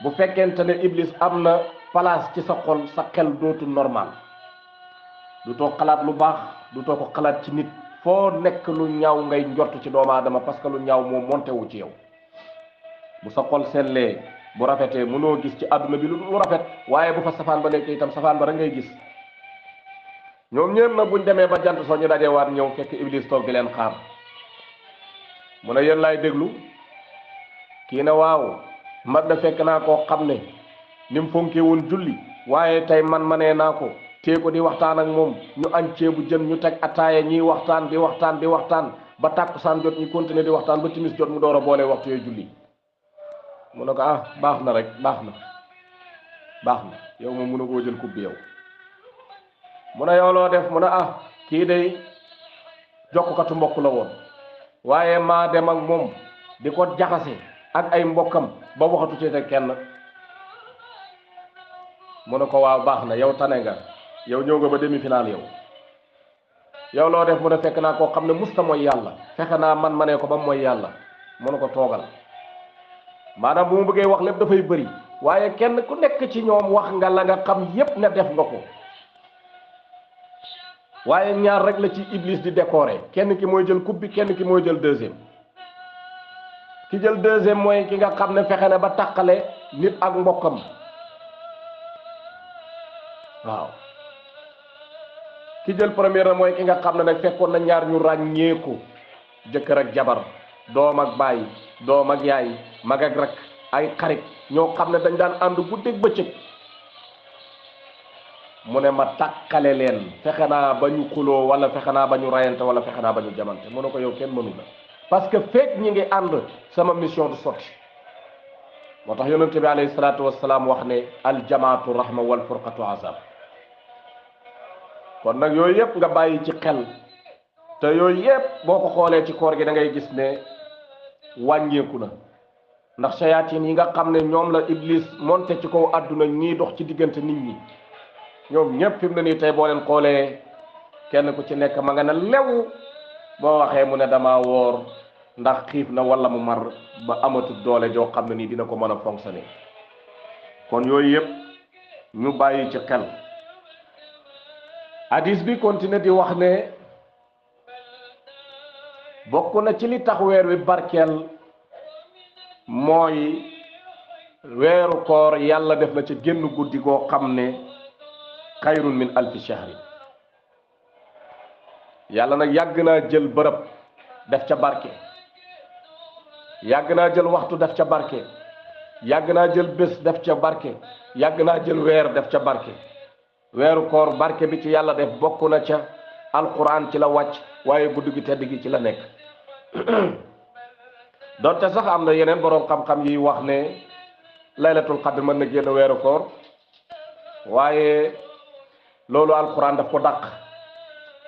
bu fekkente ne iblis am na place ci sa xol sa xel dootu normal du too xalaat lu baax du too ko xalaat ci nit foo nekk lu ñaaw ngay njort ci doomu aadama parce que lu ñaaw moo monté wu ci yow bu sa xol sellee bu rafetee mënoo gis ci àdduna bi lu rafet waaye bu fa safaan ba nekk itam safaan ba rek ngay gis ñoom ñëpp nag buñ demee ba jant soo ñu dajee waat ñëw fekk iblis toog di leen xaar mu ne yéen laay déglu kii ne waaw man da fekk naa koo xam ne ni mu fonkee woon julli waaye tey man manee naa ko tee ko di waxtaan ak moom ñu añ ceebu jën ñu teg ataaya ñiy waxtaan di waxtaan ba tàkkusaan jot ñu continuer di waxtaan ba timis jot mu door a boole waxtu yooyu julli mu ne ko ah baax na rek baax na baax na yow moom mun a koo jël coupe bi yow mu ne yow loo def mu ne ah kii day jokkukatu mbokk la woon waaye maa dem ak moom di ko jaxase ak ay mbokkam ba waxatu ci te kenn mu ne ko waaw baax na yow tane nga yow ñëw nga ba demi-finale yow loo def mu ne fekk naa koo xam ne musta mooy yàlla fexe naa man ma ne ko ba mooy yàlla mu ne ko toogal maanaam bu mu bëggee wax lépp dafay bëri waaye kenn ku nekk ci ñoom wax nga la nga xam yépp ne def nga ko waaye ñaar rek la ci iblis di décorer kenn ki mooy jël coupe bi kenn ki mooy jël deuxième ki jël deuxième mooy ki nga xam ne fexe na ba tàqale nit ak mbokkam waaw ki jël première mooy ki nga xam ne nag fekkoon na ñaar ñu ràññeeku jëkkër ak jabar doom ak baay doom ak yaay mag ak rak ay xarit ñoo xam ne dañ daan ànd guddeeg bëccëg mu ne ma tàqale leen fexe naa ba ñu xuloo wala fexe naa ba ñu rayante wala fexe naa ba ñu jamante mu ne ko yow kenn mënu la parce que fekk ñi ngi ànd sama mission du sotti moo tax yonente bi alayhi salaatu wassalaam wax ne aljamaatu rahma wal furqatu azab kon nag yooyu yëpp nga bàyyi ci xel te yooyu yëpp boo ko xoolee ci koor gi da ngay gis ne wàññeeku na ndax sayaatin yi nga xam ne ñoom la iblis monte ci kaw àdduna ñii dox ci diggante nit ñi ñoom ñëpp fi mu ne nii tey boo leen xoolee kenn ku ci nekk ma nga ne lew boo waxee mu ne dama woor ndax xiif na wala mu mar ba amatul doole joo xam ne nii dina ko mën a fonctionner kon yooyu yëpp ñu bàyyi ci xel hadis bi continue di wax ne bokk na ci li tax weer wi barkeel mooy weeru koor yàlla def na ci génn guddi goo xam ne xayrun min alfi shahri yàlla nag yàgg naa jël bërëb def ca barke yàgg naa jël waxtu def ca barke yàgg naa jël bés def ca barke yàgg naa jël weer def ca barke weeru koor barke bi ci yàlla def bokk na ca alquran ci la wàcc waaye guddi gi tedd gi ci la nekk donte sax am na yeneen boroom xam-xam yi wax ne laylatul qadr mën na génn weeru koor waaye loolu alquran daf ko dàq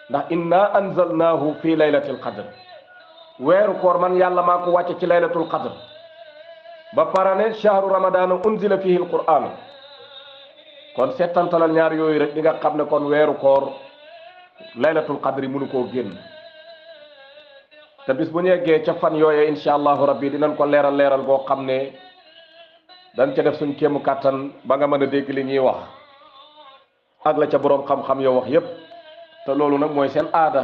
ndax inna anzalnahu fi laylatil qadr weeru koor man yàlla maa ko wàcce ci laylatul qadr ba pare ne shahru ramadana unzila fihi alquran kon seetantalal ñaar yooyu rek di nga xam ne kon weeru koor laylatul qadr yi mënu koo génn te bis bu ñu yeggee ca fan yooye insha allahu rabbi dinañ ko leeral boo xam ne dañ ca def suñ kéemu kàttan ba nga mën a dégg li ñuy wax ak la ca boroom xam-xam yoo wax yépp te loolu nag mooy seen aada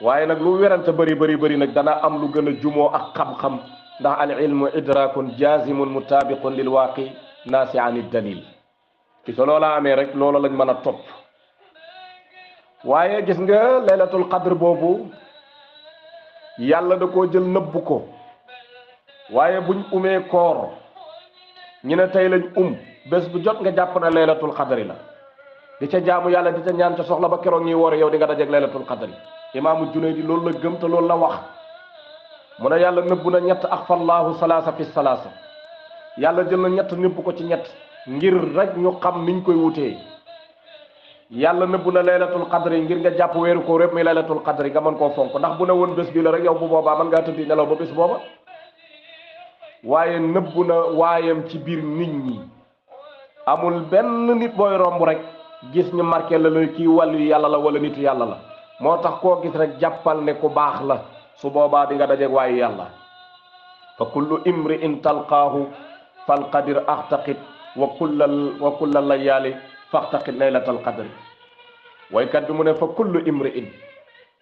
waaye nag lu werante bëri nag dana am lu gën a jumoo ak xam-xam ndax al ilmu idrakun jazimun mutabiqun lil waaqi naasi ani dalil ci so loola amee rek loola lañ mën a topp waaye gis nga laylatul qadr boobu yàlla da koo jël nëbbu ko waaye buñ umee koor ñu ne tey lañ bés bu jot nga jàpp na laylatul qadri la di ca jaamu yàlla di ca ñaan ca soxla ba keroog ñuy woore yow di nga dajeeg laylatul qadri imaamu Junayd loolu la gëm te loolu la wax mu ne yàlla nëbbu na ñett axfallahu salaasa fi salaasa yàlla jël na ñett nëbbu ko ci ñett ngir rek ñu xam niñ koy wutee yàlla nëbbu na laylatul qadri ngir nga jàpp weeru ko répp muy laylatul qadri nga mën koo fonk ndax bu ne woon bés bi la rek yow bu boobaa mën ngaa tëddi nelaw ba bés booba waaye nëbbu na waayam ci biir nit ñi amul benn nit booy romb rek gis ñu marqué la lay kii wàllu yàlla la wala nitu yàlla la moo tax koo gis rek jàppal ne ku baax la su boobaa di nga dajeeg waayu yàlla fa kullu imri in talqaahu fal qadir axtaqit wa kulla layaali faxtaqit laylatal qadri waykat bi mu ne fa kullu imri in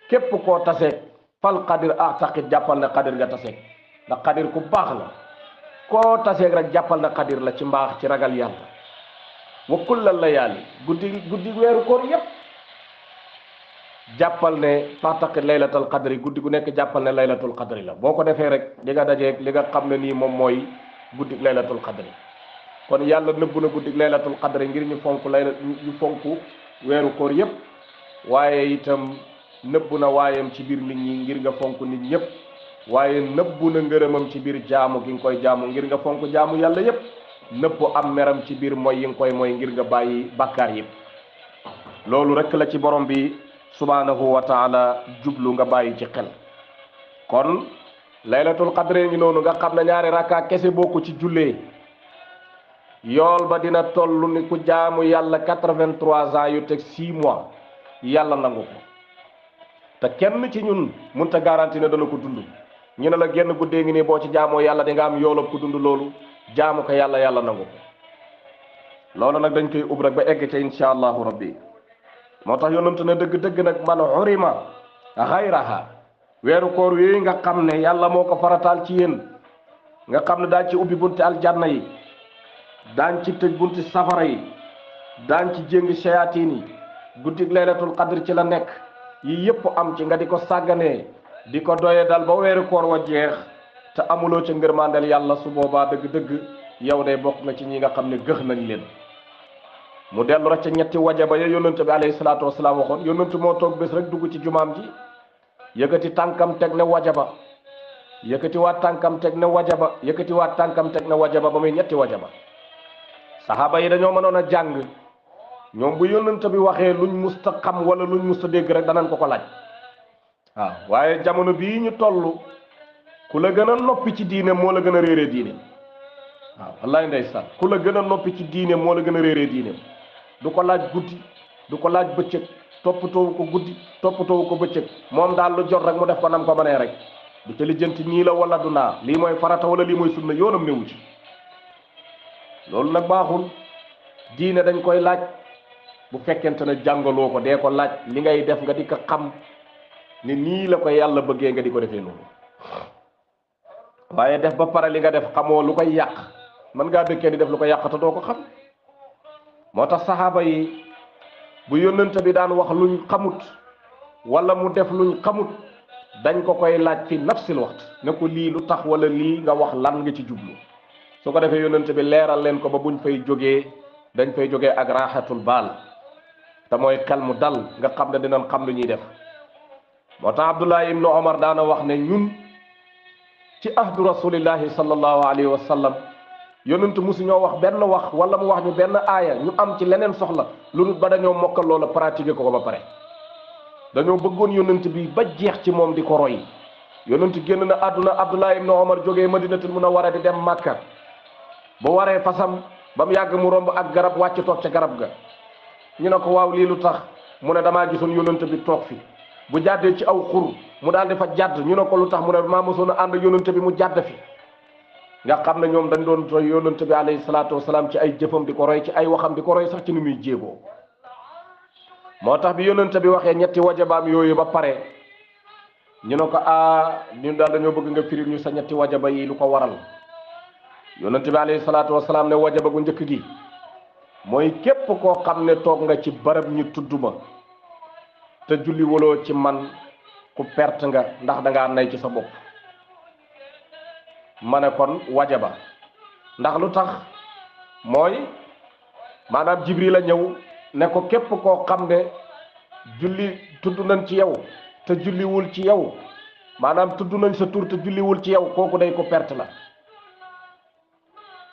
képp koo taseeg fal qadir axtaqit jàppal ne qadir nga taseeg ndax qadir ku baax la koo taseeg rek jàppal ne qadir la ci mbaax ci ragal yàlla wa kulla layaali guddi weeru koor yépp jàppal ne faxtaqit laylatal qadri guddi gu nekk jàppal ne laylatul qadri la boo ko defee rek di nga dajeeg li nga xam ne nii moom mooy guddi laylatul qadri kon yàlla nëbbu na guddi laylatul qadri ngir ñu fonk weeru koor yépp waaye itam nëbbu na waayam ci biir nit ñi ngir nga fonk nit ñépp waaye nëbbu na ngërëmam ci biir jaamu gi nga koy jaamu ngir nga fonk jaamu yàlla yépp nëpp am meram ci biir mooy yi nga koy mooy ngir nga bàyyi bàkkaar yëpp. loolu rek la ci borom bi subhanahu wa taala jublu nga bàyyi ci xel. kon laylatul qadre ngi noonu nga xam ne ñaari rakka kese boo ko ci jullee yool ba dina toll ni ku jaamu yàlla 83 ans yu teg 6 mois yàlla nangu ko. te kenn ci ñun munta garanti ne dana ko dund. ñu ne la genn guddee ngi nii boo ci jaamoo yàlla di nga am yoolab ku dund loolu jaamu ko yàlla nangu ko. loolu nag dañ koy ub rek ba egg ca insha allahu rabbi. moo tax yonent ne dëgg-dëgg nag man xurima xayraha weeru koor yooyu nga xam ne yàlla moo ko farataal ci yéen nga xam ne daañ ci ubbi bunti aljanna yi daañ ci tëj bunti safara yi daañ ci jéngi shayatin yi guddig laylatul qadr ci la nekk yi yépp am ci nga di ko sàgganee di ko doye dal ba weeru koor wa jeex te amuloo ca ngërmandel yàlla su boobaa dëgg-dëgg yow day bokk nga ci ñi nga xam ne gëx nañ leen. mu dellu rek ca ñetti wajaba ya yonent bi alayhi salaatu wasalaam waxoon. yonent moo toog bés rek dugg ci jumaam ji yëkkati tànkam teg ne wajaba yëkkati waat tànkam teg ne wajaba yëkkati waat tànkam teg ne wajaba ba muy ñetti wajaba. saxaaba yi dañoo mënoon a jàng ñoom bu yonent bi waxee luñ musta xam wala luñ musta dégg rek danañ ko laaj. waaw waaye jamono bii ñu toll ku la gën a noppi ci diine moo la gën a réeree diine. waaw wallaay ndeysaan ku la gën a noppi ci diine moo la gën a réeree diine. du ko laaj guddi du ko laaj bëccëg toppatoowu ko guddi toppatoowu ko bëccëg moom daal lu jot rek mu def ko nam ko mënee rek du ca lijjanti nii la wala du naa lii mooy farata wala lii mooy sunna yoonam newu ci. loolu nag baaxul. diine dañ koy laaj bu fekkente ne jàngaloo ko dee ko laaj li ngay def nga di ko xam ni nii la ko yàlla bëggee nga di ko defee noonu. waaye def ba pare li nga def xamoo lu koy yàq mën ngaa dëkkee di def lu ko yàq te doo ko xam. moo tax saxaaba yi bu yónnent bi daan wax luñ xamut wala mu def luñ xamut dañ ko koy laaj fi nafsil waxt ne ko lii lu tax wala lii nga wax lan nga ci jublu. su ko defee yónnent bi leeral leen ko ba buñ fay jógee dañ fay jógee ak raaxatul baal te mooy xel mu dal nga xam ne dinañ xam lu ñuy def. moo tax Abdullah ibnu Omar daana wax ne ñun ci ahdu rasulillahi sallallahu alayhi wa sallam yonent musu ñoo wax benn wax wala mu wax ñu benn aaya ñu am ci leneen soxla lu dul ba dañoo mokkal loola pratiquer ko ba pare. dañoo bëggoon yonent bi ba jeex ci moom di ko roy. yonent génn na àdduna Abdullah ibnu Omar jógee Madinatul Munawwara di dem Makka bu waree fasam ba mu yàgg mu romb ak garab wàcc toog ca garab ga. ñu ne ko waaw lii lu tax mu ne damaa gisoon yonent bi toog fi bu jàddee ci aw xur mu daal di fa jàdd. ñu ne ko lu tax mu ne maa mosoon a ànd yonent bi mu jàdd fi. nga xam ne ñoom dañ doon roy yonent bi alayhi salaatu wasalaam ci ay jëfam di ko roy ci ay waxam di ko roy sax ci ni muy jéegoo. moo tax bi yonent bi waxee ñetti wajabaam yooyu ba pare ñu ne ko ñun daal dañoo bëgg nga firil ñu sa ñetti wajaba yi lu ko waral. yonent bi alayhi salaatu wasalaam ne wajaba gu njëkk gi mooy képp koo xam ne toog nga ci barab ñu tudd ma te julli woloo ci man ku perte nga ndax da ngaa nay ci sa bopp. ma ne kon wajaba ndax lu tax mooy maanaam Jibril la ñëw ne ko képp koo xam ne julli tudd nañ ci yow te julliwul ci yow maanaam tudd nañ sa tur te julliwul ci yow kooku day ko perte la.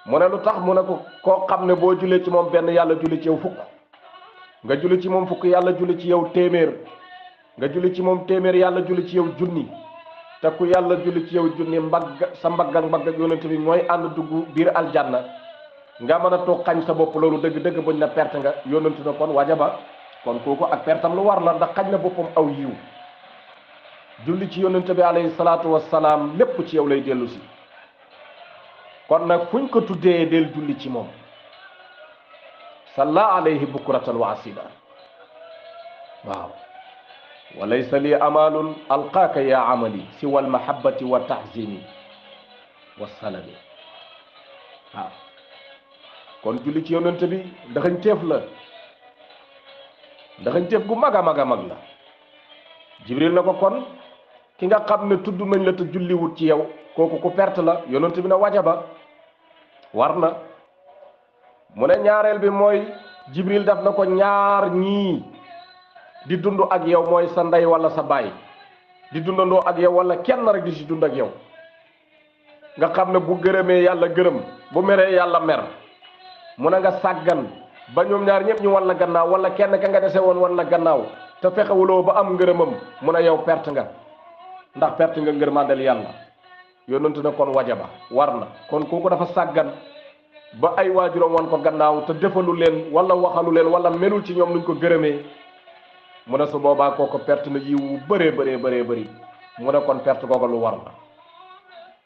mu ne lu tax mu ne ko koo xam ne boo jullee ci moom benn yàlla julli ci yow fukk nga julli ci moom fukk yàlla julli ci yow téeméer nga julli ci moom téeméer yàlla julli ci yow junni. te ku yàlla julli ci yow junni mbagg sa mbagg ak mbagg ak yonent bi mooy ànd dugg biir aljanna nga mën a toog xañ sa bopp loolu dëgg-dëgg buñ na perte nga yonent na kon wajaba kon kooku ak pertam lu war la ndax xañ na boppam aw yiw. julli ci yonent bi alayhi salaatu wassalaam lépp ci yow lay dellu si. kon nag fuñ ko tuddee del julli ci moom salla alayhi bukratan wa asila. waaw wa laysa li amalun alqaaka ya amali siwa almahabati wa tahzimi wa salami. waaw kon julli ci yonent bi ndaxañteef la ndaxañteef gu mag a mag a mag la. Jibril na ko kon ki nga xam ne tudd nañ la te julliwut ci yow kooku ku perte la. yonent bi na wajaba war na. mu ne ñaareel bi mooy Jibril daf na ko ñaar ñii di dund ak yow mooy sa ndey wala sa baay di dundandoo ak yow wala kenn rek di si dund ak yow nga xam ne bu gërëmee yàlla gërëm bu meree yàlla mer mu ne nga sàggan ba ñoom ñaar ñëpp ñu wan la gannaaw wala kenn ka nga dese woon wan la gannaaw te fexewuloo ba am ngërëmam mu ne yow perte nga ndax perte nga ngërmandel yàlla. yonent na kon wajaba war na kon kooku dafa sàggan ba ay waajuram wan ko gannaaw te defalu leen wala waxalu leen wala melul ci ñoom nuñ ko gërëmee mu ne su boobaa kooku perte na yiw wu bëree bëri mu ne kon perte googu lu war la.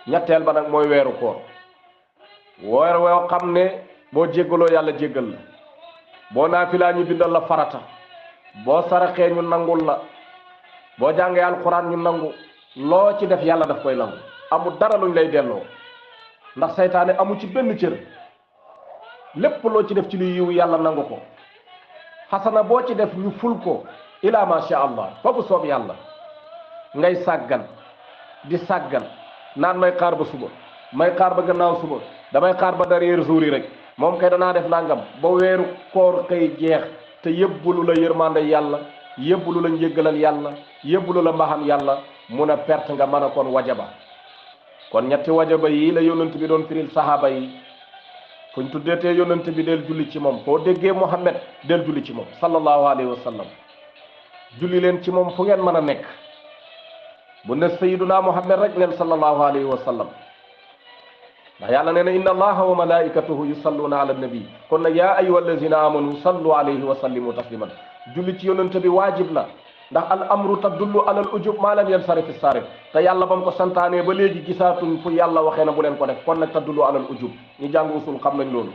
ñetteel ba nag mooy weeru koor weer woo xam ne boo jéggaloo yàlla jéggal la, boo naafilaa ñu bindal la farata, boo saraxee ñu nangul la, boo jàngee alxuraan ñu nangu, loo ci def yàlla daf koy nangu, amul dara luñ lay delloo ndax saytaane amu ci benn cër. lépp loo ci def ci lu yiw yàlla nangu ko, xasana boo ci def ñu ful ko ila ma sha allah fa bu soob yàlla. ngay sàggan di sàggan naan may xaar ba suba, may xaar ba gannaaw suba, damay xaar ba derrière jour yi rek, moom kay danaa def nangam ba weeru koor kay jeex te yëbbulu la yërmande yàlla, yëbbulu la njéggalal yàlla, yëbbulu la mbaxam yàlla, mun a perte nga mën a kon wajaba. kon ñetti wajaba yi la yonent bi doon firil sahaaba yi. fuñ tuddeetee yonent bi del julli ci moom, foo déggee Muhammad del julli ci moom sallallahu alayhi wa sallam. julli leen ci moom fu ngeen mën a nekk. bu ne sayyiduna Muhammad rek neen sallallahu alayhi wa sallam, ndax yàlla nee na inna allaha wa malaikatahu yusalluna ala nabi. kon nag yaa ayyuha allazina amanu sallu alayhi wa sallimu tasliman. julli ci yonent bi waajib la, ndax al amru tadullu alal ujub maa lam yansarif sarif. te yàlla ba mu ko santaanee ba léegi gisaatuñ fu yàlla waxee na bu leen ko def, kon nag tadullu alal ujub. ñu jàng usul xam nañ loolu.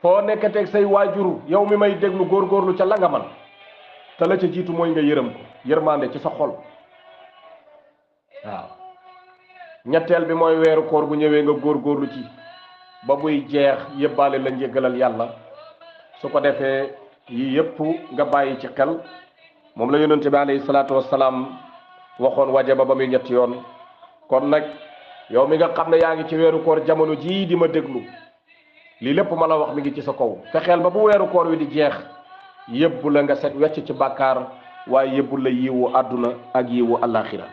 foo nekkateeg say waajur yow mi may déglu góorgóorlu ca la nga man, te la ca jiitu mooy nga yërëm ko, yërmande ci sa xol. waaw ñetteel bi mooy weeru koor bu ñëwee nga góorgóorlu ci ba buy jeex yëbbaale la njéggalal yàlla. su ko defee yii yëpp nga bàyyi ci xel. moom la yonente bi alayhi salaatu wassalaam waxoon wajaba ba muy ñetti yoon. kon nag yow mi nga xam ne yaa ngi ci weeru koor jamono jii di ma déglu, lii lépp ma la wax mi ngi ci sa kaw. fexeel ba bu weeru koor wi di jeex yëbbu la nga set wecc ci bàkkaar, waaye yëbbu la yiwu àdduna ak yiwu alaxira.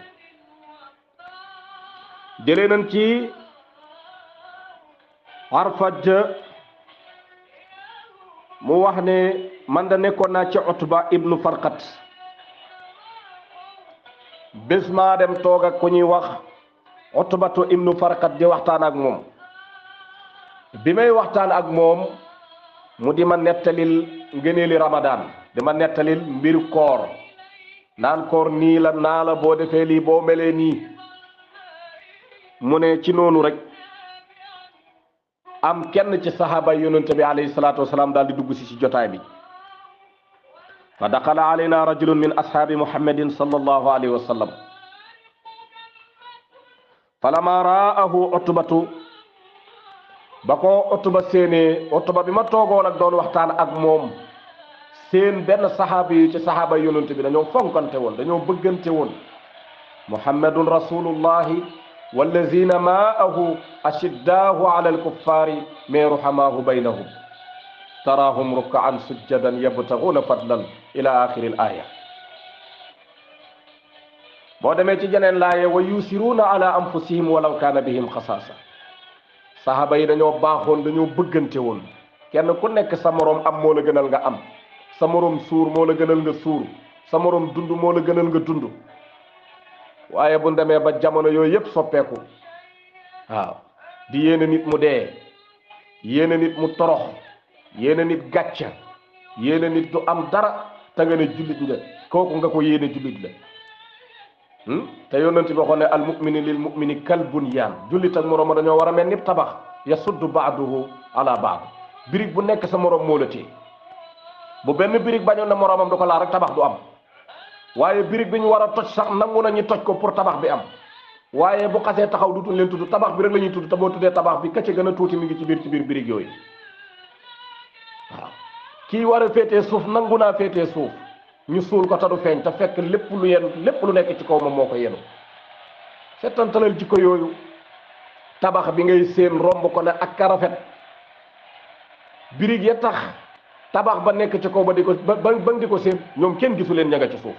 jëlee nañ ci Arfaj mu wax ne man da nekkoon naa ci Utba ibnu Farqat. bés maa dem toog ak ku ñuy wax Utbatu ibnu Farqat di waxtaan ak moom. bi may waxtaan ak moom mu di ma nettalil ngëneeli Ramadan, di ma nettalil mbir koor, naan koor nii la naa la boo defee lii boo melee nii. mu ne ci noonu rek am kenn ci sahaaba yonente bi alayhi salaatu wasalaam daal di dugg si ci jotaay bi. fa daqala alayna rajulun min ashaabi muhammadin sallallahu alayhi wa sallam. falama raahu Utbatu, ba ko Utba séenee, Utba bi ma toogoon ak doon waxtaan ak moom, seen benn sahaaba yi ci sahaaba yonente bi dañoo fonkante woon, dañoo bëggante woon. muhammadun rasulullahi wallazina maahu ashiddaahu ala alkuffaari mais ruhamaahu baynahum taraahum rukkaan sujjadan yabtaguuna fadlan ila axiri l aya. boo demee ci jeneen laaye wa yusiruuna ala anfusihim walaw kaana bihim xasaasa. sahaaba yi dañoo baaxoon, dañoo bëggante woon. kenn ku nekk sa moroom am moo la gënal nga am, sa moroom suur moo la gënal nga suur, sa moroom dund moo la gënal nga dund. waaye bu demee ba jamono yooyu yëpp soppeeku, waaw, di yéene nit mu dee, yéene nit mu torox, yéene nit gàcca, yéene nit du am dara, te nga ne jullit nga, kooku nga ko yéene jullit la. te yonent bi waxoon ne al mumini lil mumini kal bunyaan. jullit ak moroom dañoo war a mel ni tabax, yasuddu baaduhu ala baad. birig bu nekk sa moroom moo la téye. bu benn birig bañoon na moroomam du ko laal rek tabax du am. waaye birig bi ñu war a toj sax nangu nañu toj ko pour tabax bi am. waaye bu xasee taxaw dutuñ leen tudd, tabax bi rek la ñuy tudd, te boo tuddee tabax bi ka ci gën a tuuti mi ngi ci biir birig yooyu. waaw kii war a féetee suuf nangu naa féetee suuf, ñu suul ko te du feeñ, te fekk lépp lu nekk ci kaw moom moo ko yenu. settantalal jikko yooyu. tabax bi ngay séen romb ko ne ak karafet, birig ya tax tabax ba nekk ci kaw ba di ko ba di ko séen, ñoom kenn gisu leen ña nga ci suuf.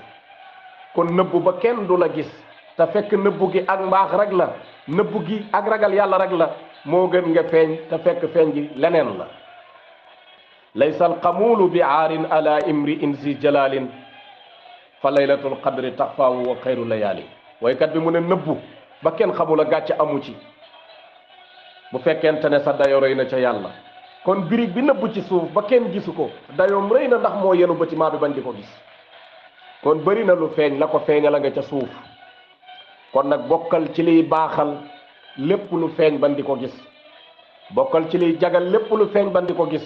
kon nëbbu ba kenn du la gis, te fekk nëbbu gi ak mbaax rek la, nëbbu gi ak ragal yàlla rek la, moo gën nga feeñ te fekk feeñ gi leneen la laysa alqamulu bi aarin ala imri in si jalalin fa laylatul qadri taxfaawu wa xayru layaali waykat bi mu ne nëbbu ba kenn xamul a gàcce amu ci bu fekkente ne sa dayo rëy na ca yàlla kon birig bi nëbbu ci suuf ba kenn gisu ko dayoom rëy na ndax moo yenu bâtiment bi bañ di ko gis kon bëri na lu feeñ la ko feeñala nga ca suuf kon nag bokkal ci liy baaxal lépp lu feeñ ban di ko gis bokkal ci liy jagal lépp lu feeñ ban di ko gis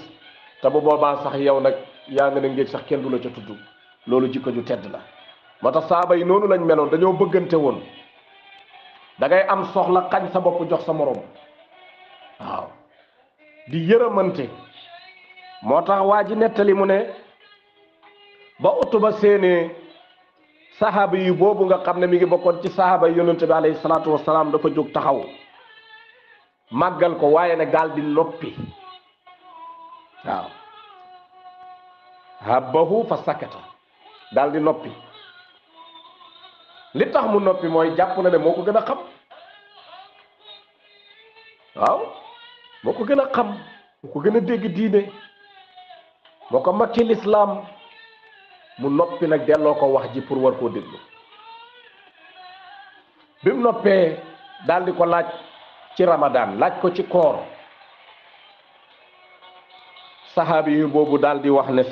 te bu boobaa sax yow nag yaa nga ne ngéej sax kenn du la ca tudd loolu jikko ju tedd la moo tax saaba yi noonu lañ meloon dañoo bëggante woon da ngay am soxla xañ sa bopp jox sa morom waaw di yërëmante moo tax waa ji nettali mu ne ba Utuba séenee sahaaba yi boobu nga xam ne mi ngi bokkoon ci sahaaba yi yonente bi alayhi salaatu wasalaam dafa jóg taxaw màggal ko waaye ne gaal di noppi waaw habbahu fa sakata daal di noppi li tax mu noppi mooy jàpp na ne moo ko gën a xam waaw moo ko gën a xam moo ko gën a dégg diine moo ko mag ci lislaam mu noppi nag delloo ko wax ji pour war koo déglu bi mu noppee daal di ko laaj ci ramadan laaj ko ci koor saxaabi yi boobu daal di wax ne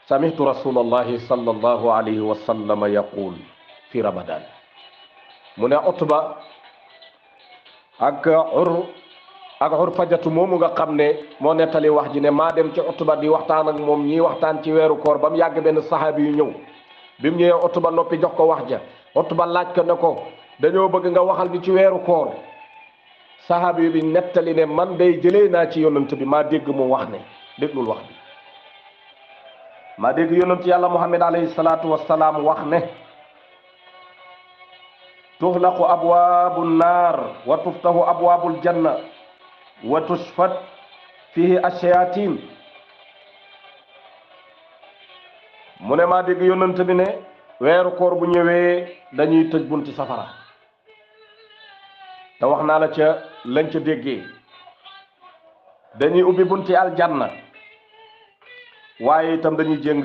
samihtu rasulallahi sallallahu alayhi wa sallam yaqul fi ramadan mu ne Utba ak Urfajatu moomu nga xam ne moo nettali wax ji ne maa dem ci Utba di waxtaan ak moom ñii waxtaan ci weeru koor ba mu yàgg benn saxaabi yu ñëw bi mu ñëwee Utba noppi jox ko wax ja Utba laaj ko ne ko dañoo bëgg nga waxal bi ci weeru koor saxaabi bi nettali ne man day jëlee naa ci yonant bi maa dégg mu wax ne déglul wax bi maa dégg yonant yàlla Muhammad alayhi salaatu wassalaam wax ne tuxlaqu abwaabu naar wa tuftahu abwaabul janna wa tushfat fihi ash-shayatin mu ne maa dégg yonant bi ne weeru koor bu ñëwee dañuy tëj bunti safara te wax naa la ca lañ ca déggee dañuy ubbi bunti aljanna waaye itam dañuy jëng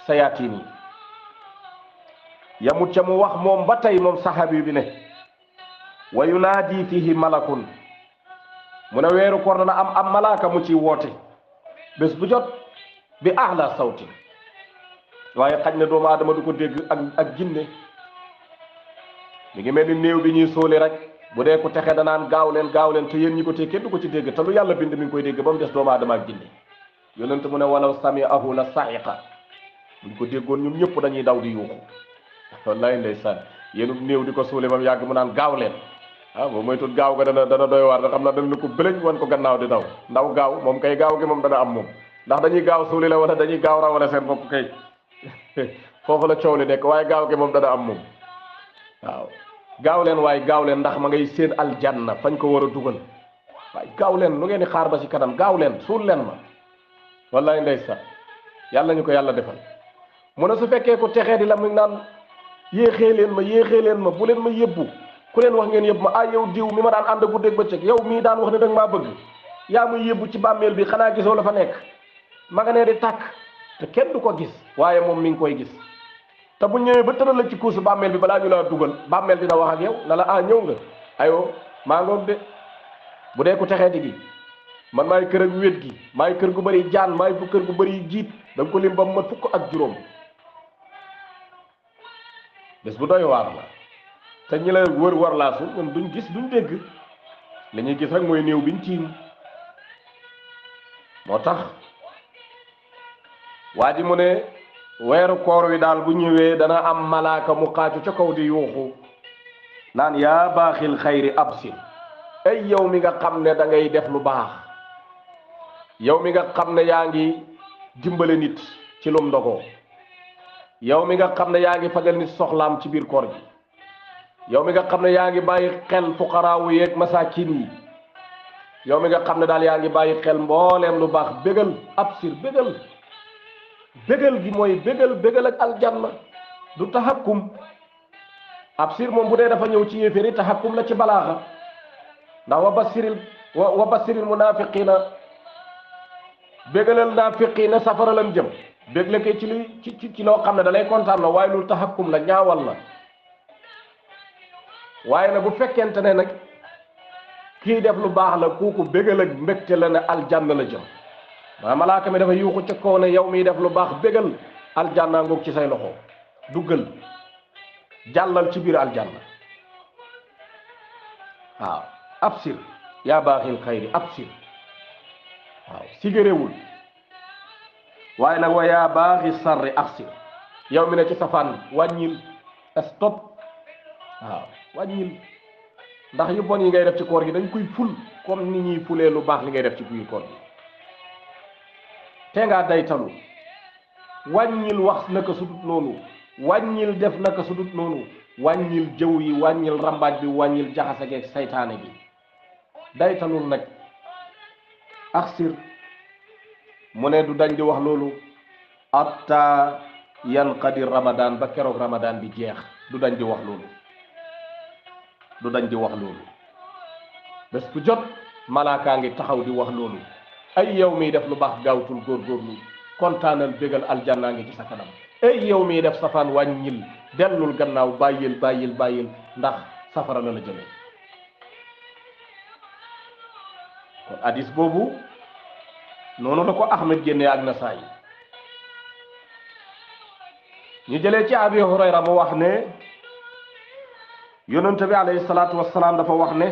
sayaatiin yi yamut ca mu wax moom ba tey moom saxaabi bi ne wa yunaadi fihi malakun mu ne weeru koor dana am malaaka mu ci woote bés bu jot bi ahla sawti waaye xaj na doomu aadama du ko dégg ak jinne mi ngi mel ni néew bi ñuy sóoli rek bu dee ko texe danaan gaaw leen te yéen ñi ko tee kenn du ko ci dégg te lu yàlla bind mi ngi koy dégg ba mu des doomu aadama ak jinne yonent mu ne walaw sami'ahu la sa'iqa buñ ko déggoon ñun ñëpp dañuy daw di yuuxu wallaay ndeysaan yéen néew di ko suuli ba mu yàgg mu naan gaaw leen moom moytul gaaw ga dana doy waar da xam na dana ko bëlëñ wan ko gannaaw di daw ndaw gaaw moom kay gaaw gi moom dana am moom ndax dañuy gaaw suuli la wala dañuy gaaw rawale seen bopp kay foofu la coow li nekk waaye gaaw gi moom dana am moom waaw gaaw leen waaye gaaw leen ndax ma ngay seen aljanna fañ ko war a dugal waaye gaaw leen lu ngeen di xaar ba ci kanam gaaw leen suul leen ma wallaay ndeysaan yàlla ñu ko yàlla defal mu ne su fekkee ko texee di la mu naan yéexee leen ma bu leen ma yëbbu ku leen wax ngeen yëbb ma yow diw mi ma daan ànd guddeeg bëccëg yow mii daan wax ne danga maa bëgg yaa muy yëbbu ci bàmmeel bi xanaa gisoo la fa nekk ma nga nee di tàkk te kenn du ko gis waaye moom mi ngi koy gis te bu ñëwee ba tëral la ci kuusu bàmmeel bi balaa ñu la dugal bàmmeel dina wax ak yow na la ñëw nga ayoo maa ngoog de bu dee ku texee di gi man maay kër ak wét gi maay kër gu bëri jaan maay bu kër gu bëri jiit da nga ko lim ba mu mat fukk ak juróom bés bu doy waar la te ñi la wër war laasu ñoom duñ gis duñ dégg li ñuy gis rek mooy néew biñ tiim moo tax waa ji mu ne weeru koor wi daal bu ñëwee dana am malaaka mu xaaju ca kaw di yuuxu naan yaa baaxil xayri absil ay yow mi nga xam ne da ngay def lu baax yow mi nga xam ne yaa ngi dimbale nit ci lum ndogoo yow mi nga xam ne yaa ngi fajal nit soxlaam ci biir koor gi yow mi nga xam ne yaa ngi bàyyi xel fuqaraawu yeeg masaakin yi yow mi nga xam ne daal yaa ngi bàyyi xel mbooleem lu baax bégal absir bégal gi mooy bégal ak aljanna du taxakkum absir moom bu dee dafa ñëw ci yéeféeri taxakkum la ci balaaxa ndax wa basiril munafiqina bégalal naafiqiina safara lan jëm bégle kay ci li ci loo xam ne da lay kontaan la waaye loolu taxakkum la ñaawal la waaye nag bu fekkente ne nag kii def lu baax la kooku bégal ak mbégte la ne aljanna la jëm maa malaaka mi dafa yuuxu ca kaw ne yow miy def lu baax bégal aljanna ngoog ci say loxo duggal jàllal ci biir aljanna waaw absir yaa baaxil xayri absir waaw sigéréwul waaye nag wa yaa baaxi sarri absir yow mi ne ci safaan wàññil stop waaw wàññil ndax yu bon yi ngay def ci koor gi dañ koy ful comme ni ñuy fulee lu baax li ngay def ci biir koor gi te ngaa daytalu wàññil wax naka sudut noonu wàññil def naka sudut noonu wàññil jëw yi wàññil rambaaj bi wàññil jaxase geeg saytaane gi daytalul nag aksir mu ne du dañ di wax loolu atta yanqadi ramadan ba keroog ramadan bi jeex du dañ di wax loolu du dañ di wax loolu bés bu jot malaakaa ngi taxaw di wax loolu ay yow miy def lu baax gaawtul góorgóorlu kontaanal bégal aljanna ngi ci sa kanam ay yow miy def safaan wàññil dellul gannaaw bàyyil ndax safara la la jëmee kon hadis boobu noonu la ko Ahmed génnee ak Nasaayi ñu jëlee ci Abi Hurayra mu wax ne yonent bi alayhi salaatu wassalaam dafa wax ne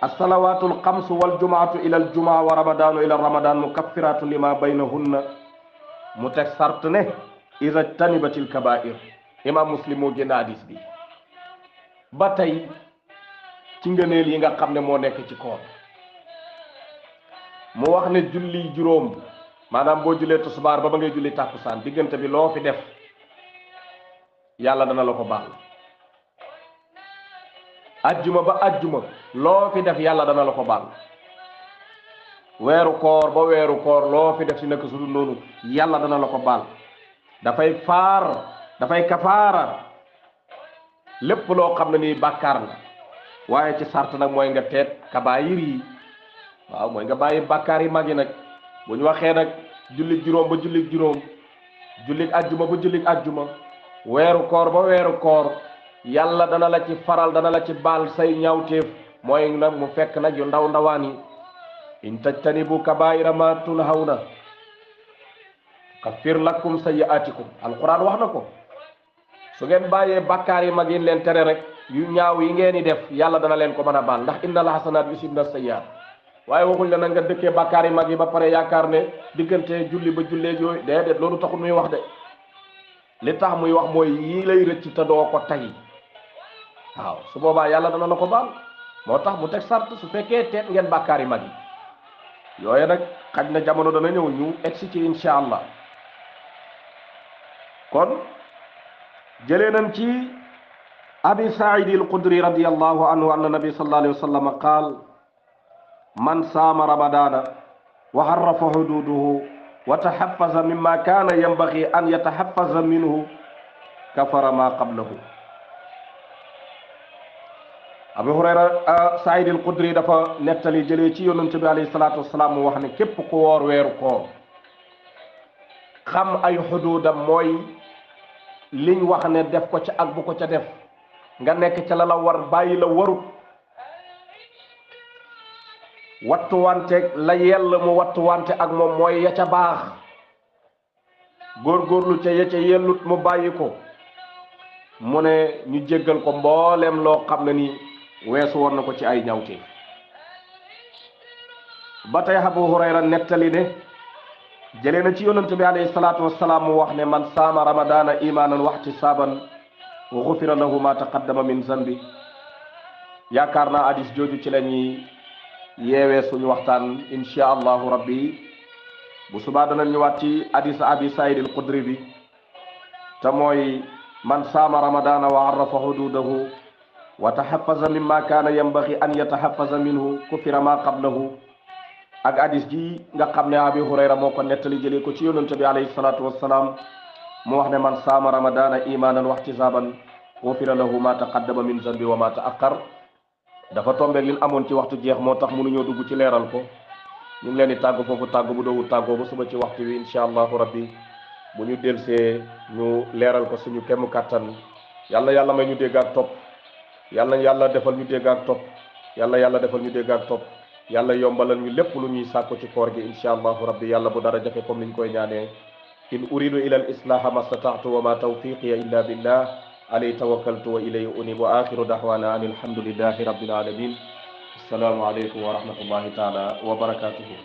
as-salawaatu al-xamsu wal jumaatu ila al jumaa wa ramadaanu ila ramadaan mukaffiraatu lima baynahunna mu teg sart ne iza tanibatil kabaa'ir imam Muslim moo génn hadis bi ba tey ci ngëneel yi nga xam ne moo nekk ci koor mu wax ne julli juróom maanaam boo jullee tisbaar ba ngay julli tàkkusaan diggante bi loo fi def yàlla dana la ko baal ajjuma ba ajjuma loo fi def yàlla dana la ko baal weeru koor ba weeru koor loo fi def si nekk su dul noonu yàlla dana la ko baal dafay kafaara lépp loo xam ne nii bàkkaar la waaye ci sart nag mooy nga teet kabaayir yi waaw mooy nga bàyyi bàkkaar yi mag yi nag bu ñu waxee nag jullit juróom ba jullit juróom jullit ajjuma ba jullit ajjuma weeru koor ba weeru koor yàlla dana la ci faral dana la ci baal say ñaawteef mooy nag mu fekk nag yu ndaw ndawaan yi in tajtanibu kabaa'ira ma tunhawna kaffir lakum sayyi'atikum alquran wax na ko su ngeen bàyyee bàkkaar yi mag yi leen tere rek yu ñaaw yi ngeen di def yàlla dana leen ko mën a baal ndax innal hasanaat yusibna sayyi'aat waaye waxuñ la nag nga dëkkee bàkkaar yi mag yi ba pare yaakaar ne diggante julli ba julleeg yooyu déedéet loolu taxul muy wax de li tax muy wax mooy yii lay rëcc te doo ko tay waaw su boobaa yàlla dana la ko baal moo tax mu teg sart su fekkee teet ngeen bàkkaar yi mag yi yooyu nag xaj na jamono dana ñëw ñu egsi ci insha allah kon jëlee nañ ci abi saidi al-Xudri radiyallahu anhu anna nabi sallallahu alayhi wa sallam qaal man saama ramadana wa harrafa hududuhu wa taxaffaza mimma kaana yanbaghi an yataxaffaza minhu kafara ma qablahu Abu Hurayra Saïd al-Xudri dafa nettali jëlee ci yonent bi alayhi salaatu wasalaam mu wax ne képp ku woor weeru koor xam ay xuduudam mooy liñ wax ne def ko ca ak bu ko ca def nga nekk ca la la war bàyyi la warut wattuwante la yell mu wattuwante ak moom mooy ya ca baax góorgóorlu ca ya ca yellut mu bàyyi ko mu ne ñu jéggal ko mbooleem loo xam ne ni weesu woon na ko ci ay ñawte ba tey Abu Hurayra nettali ne jëlee na ci yonent bi alayhi salaatu wassalaam mu wax ne man saama ramadana imanan wa ihtisaban wa ghufira lahu ma taqaddama min zanbi yaakaar naa hadis jooju ci la ñuy yeewee suñu waxtaan insha allahu rabbi bu subaa dana ñëwaat ci hadis abi Saïd al-Xudri bi te mooy man saama ramadana wa arrafa hududahu wa taxafaza mimma kaana yanbaghi an yataxafaza minhu kufira ma qablahu ak hadis ji nga xam ne Abi Hurayra moo ko nettali jëlee ko ci yonent bi alayhi salaatu wassalaam mu wax ne man saama ramadana imanan wa ihtisaban wafira lahu ma taqaddama min zanbi wa ma ta'akhkhar dafa tombe liñ amoon ci waxtu jeex moo tax mënuñoo dugg ci leeral ko ñu ngi leen di tàgg foofu tàgg bu doowul tàggoo ba suba ci waxtu wi insha allahu rabbi bu ñu delsee ñu leeral ko suñu kemm kàttan yàlla may ñu dégg ak topp yàlla defal ñu dégg ak topp yàlla defal ñu dégg ak topp yàlla yombalal ñu lépp lu ñuy sàkku ci koor gi insha allahu rabbi yàlla bu dara jafe comme niñ koy ñaanee in uridu ila al islaha ma stata'tu wa ma tawfiqiya illa billah alayhi tawakkaltu wa ilayhi unib wa akhiru da'wana anil hamdulillahi rabbil alamin assalamu alaykum wa rahmatullahi ta'ala wa barakatuhu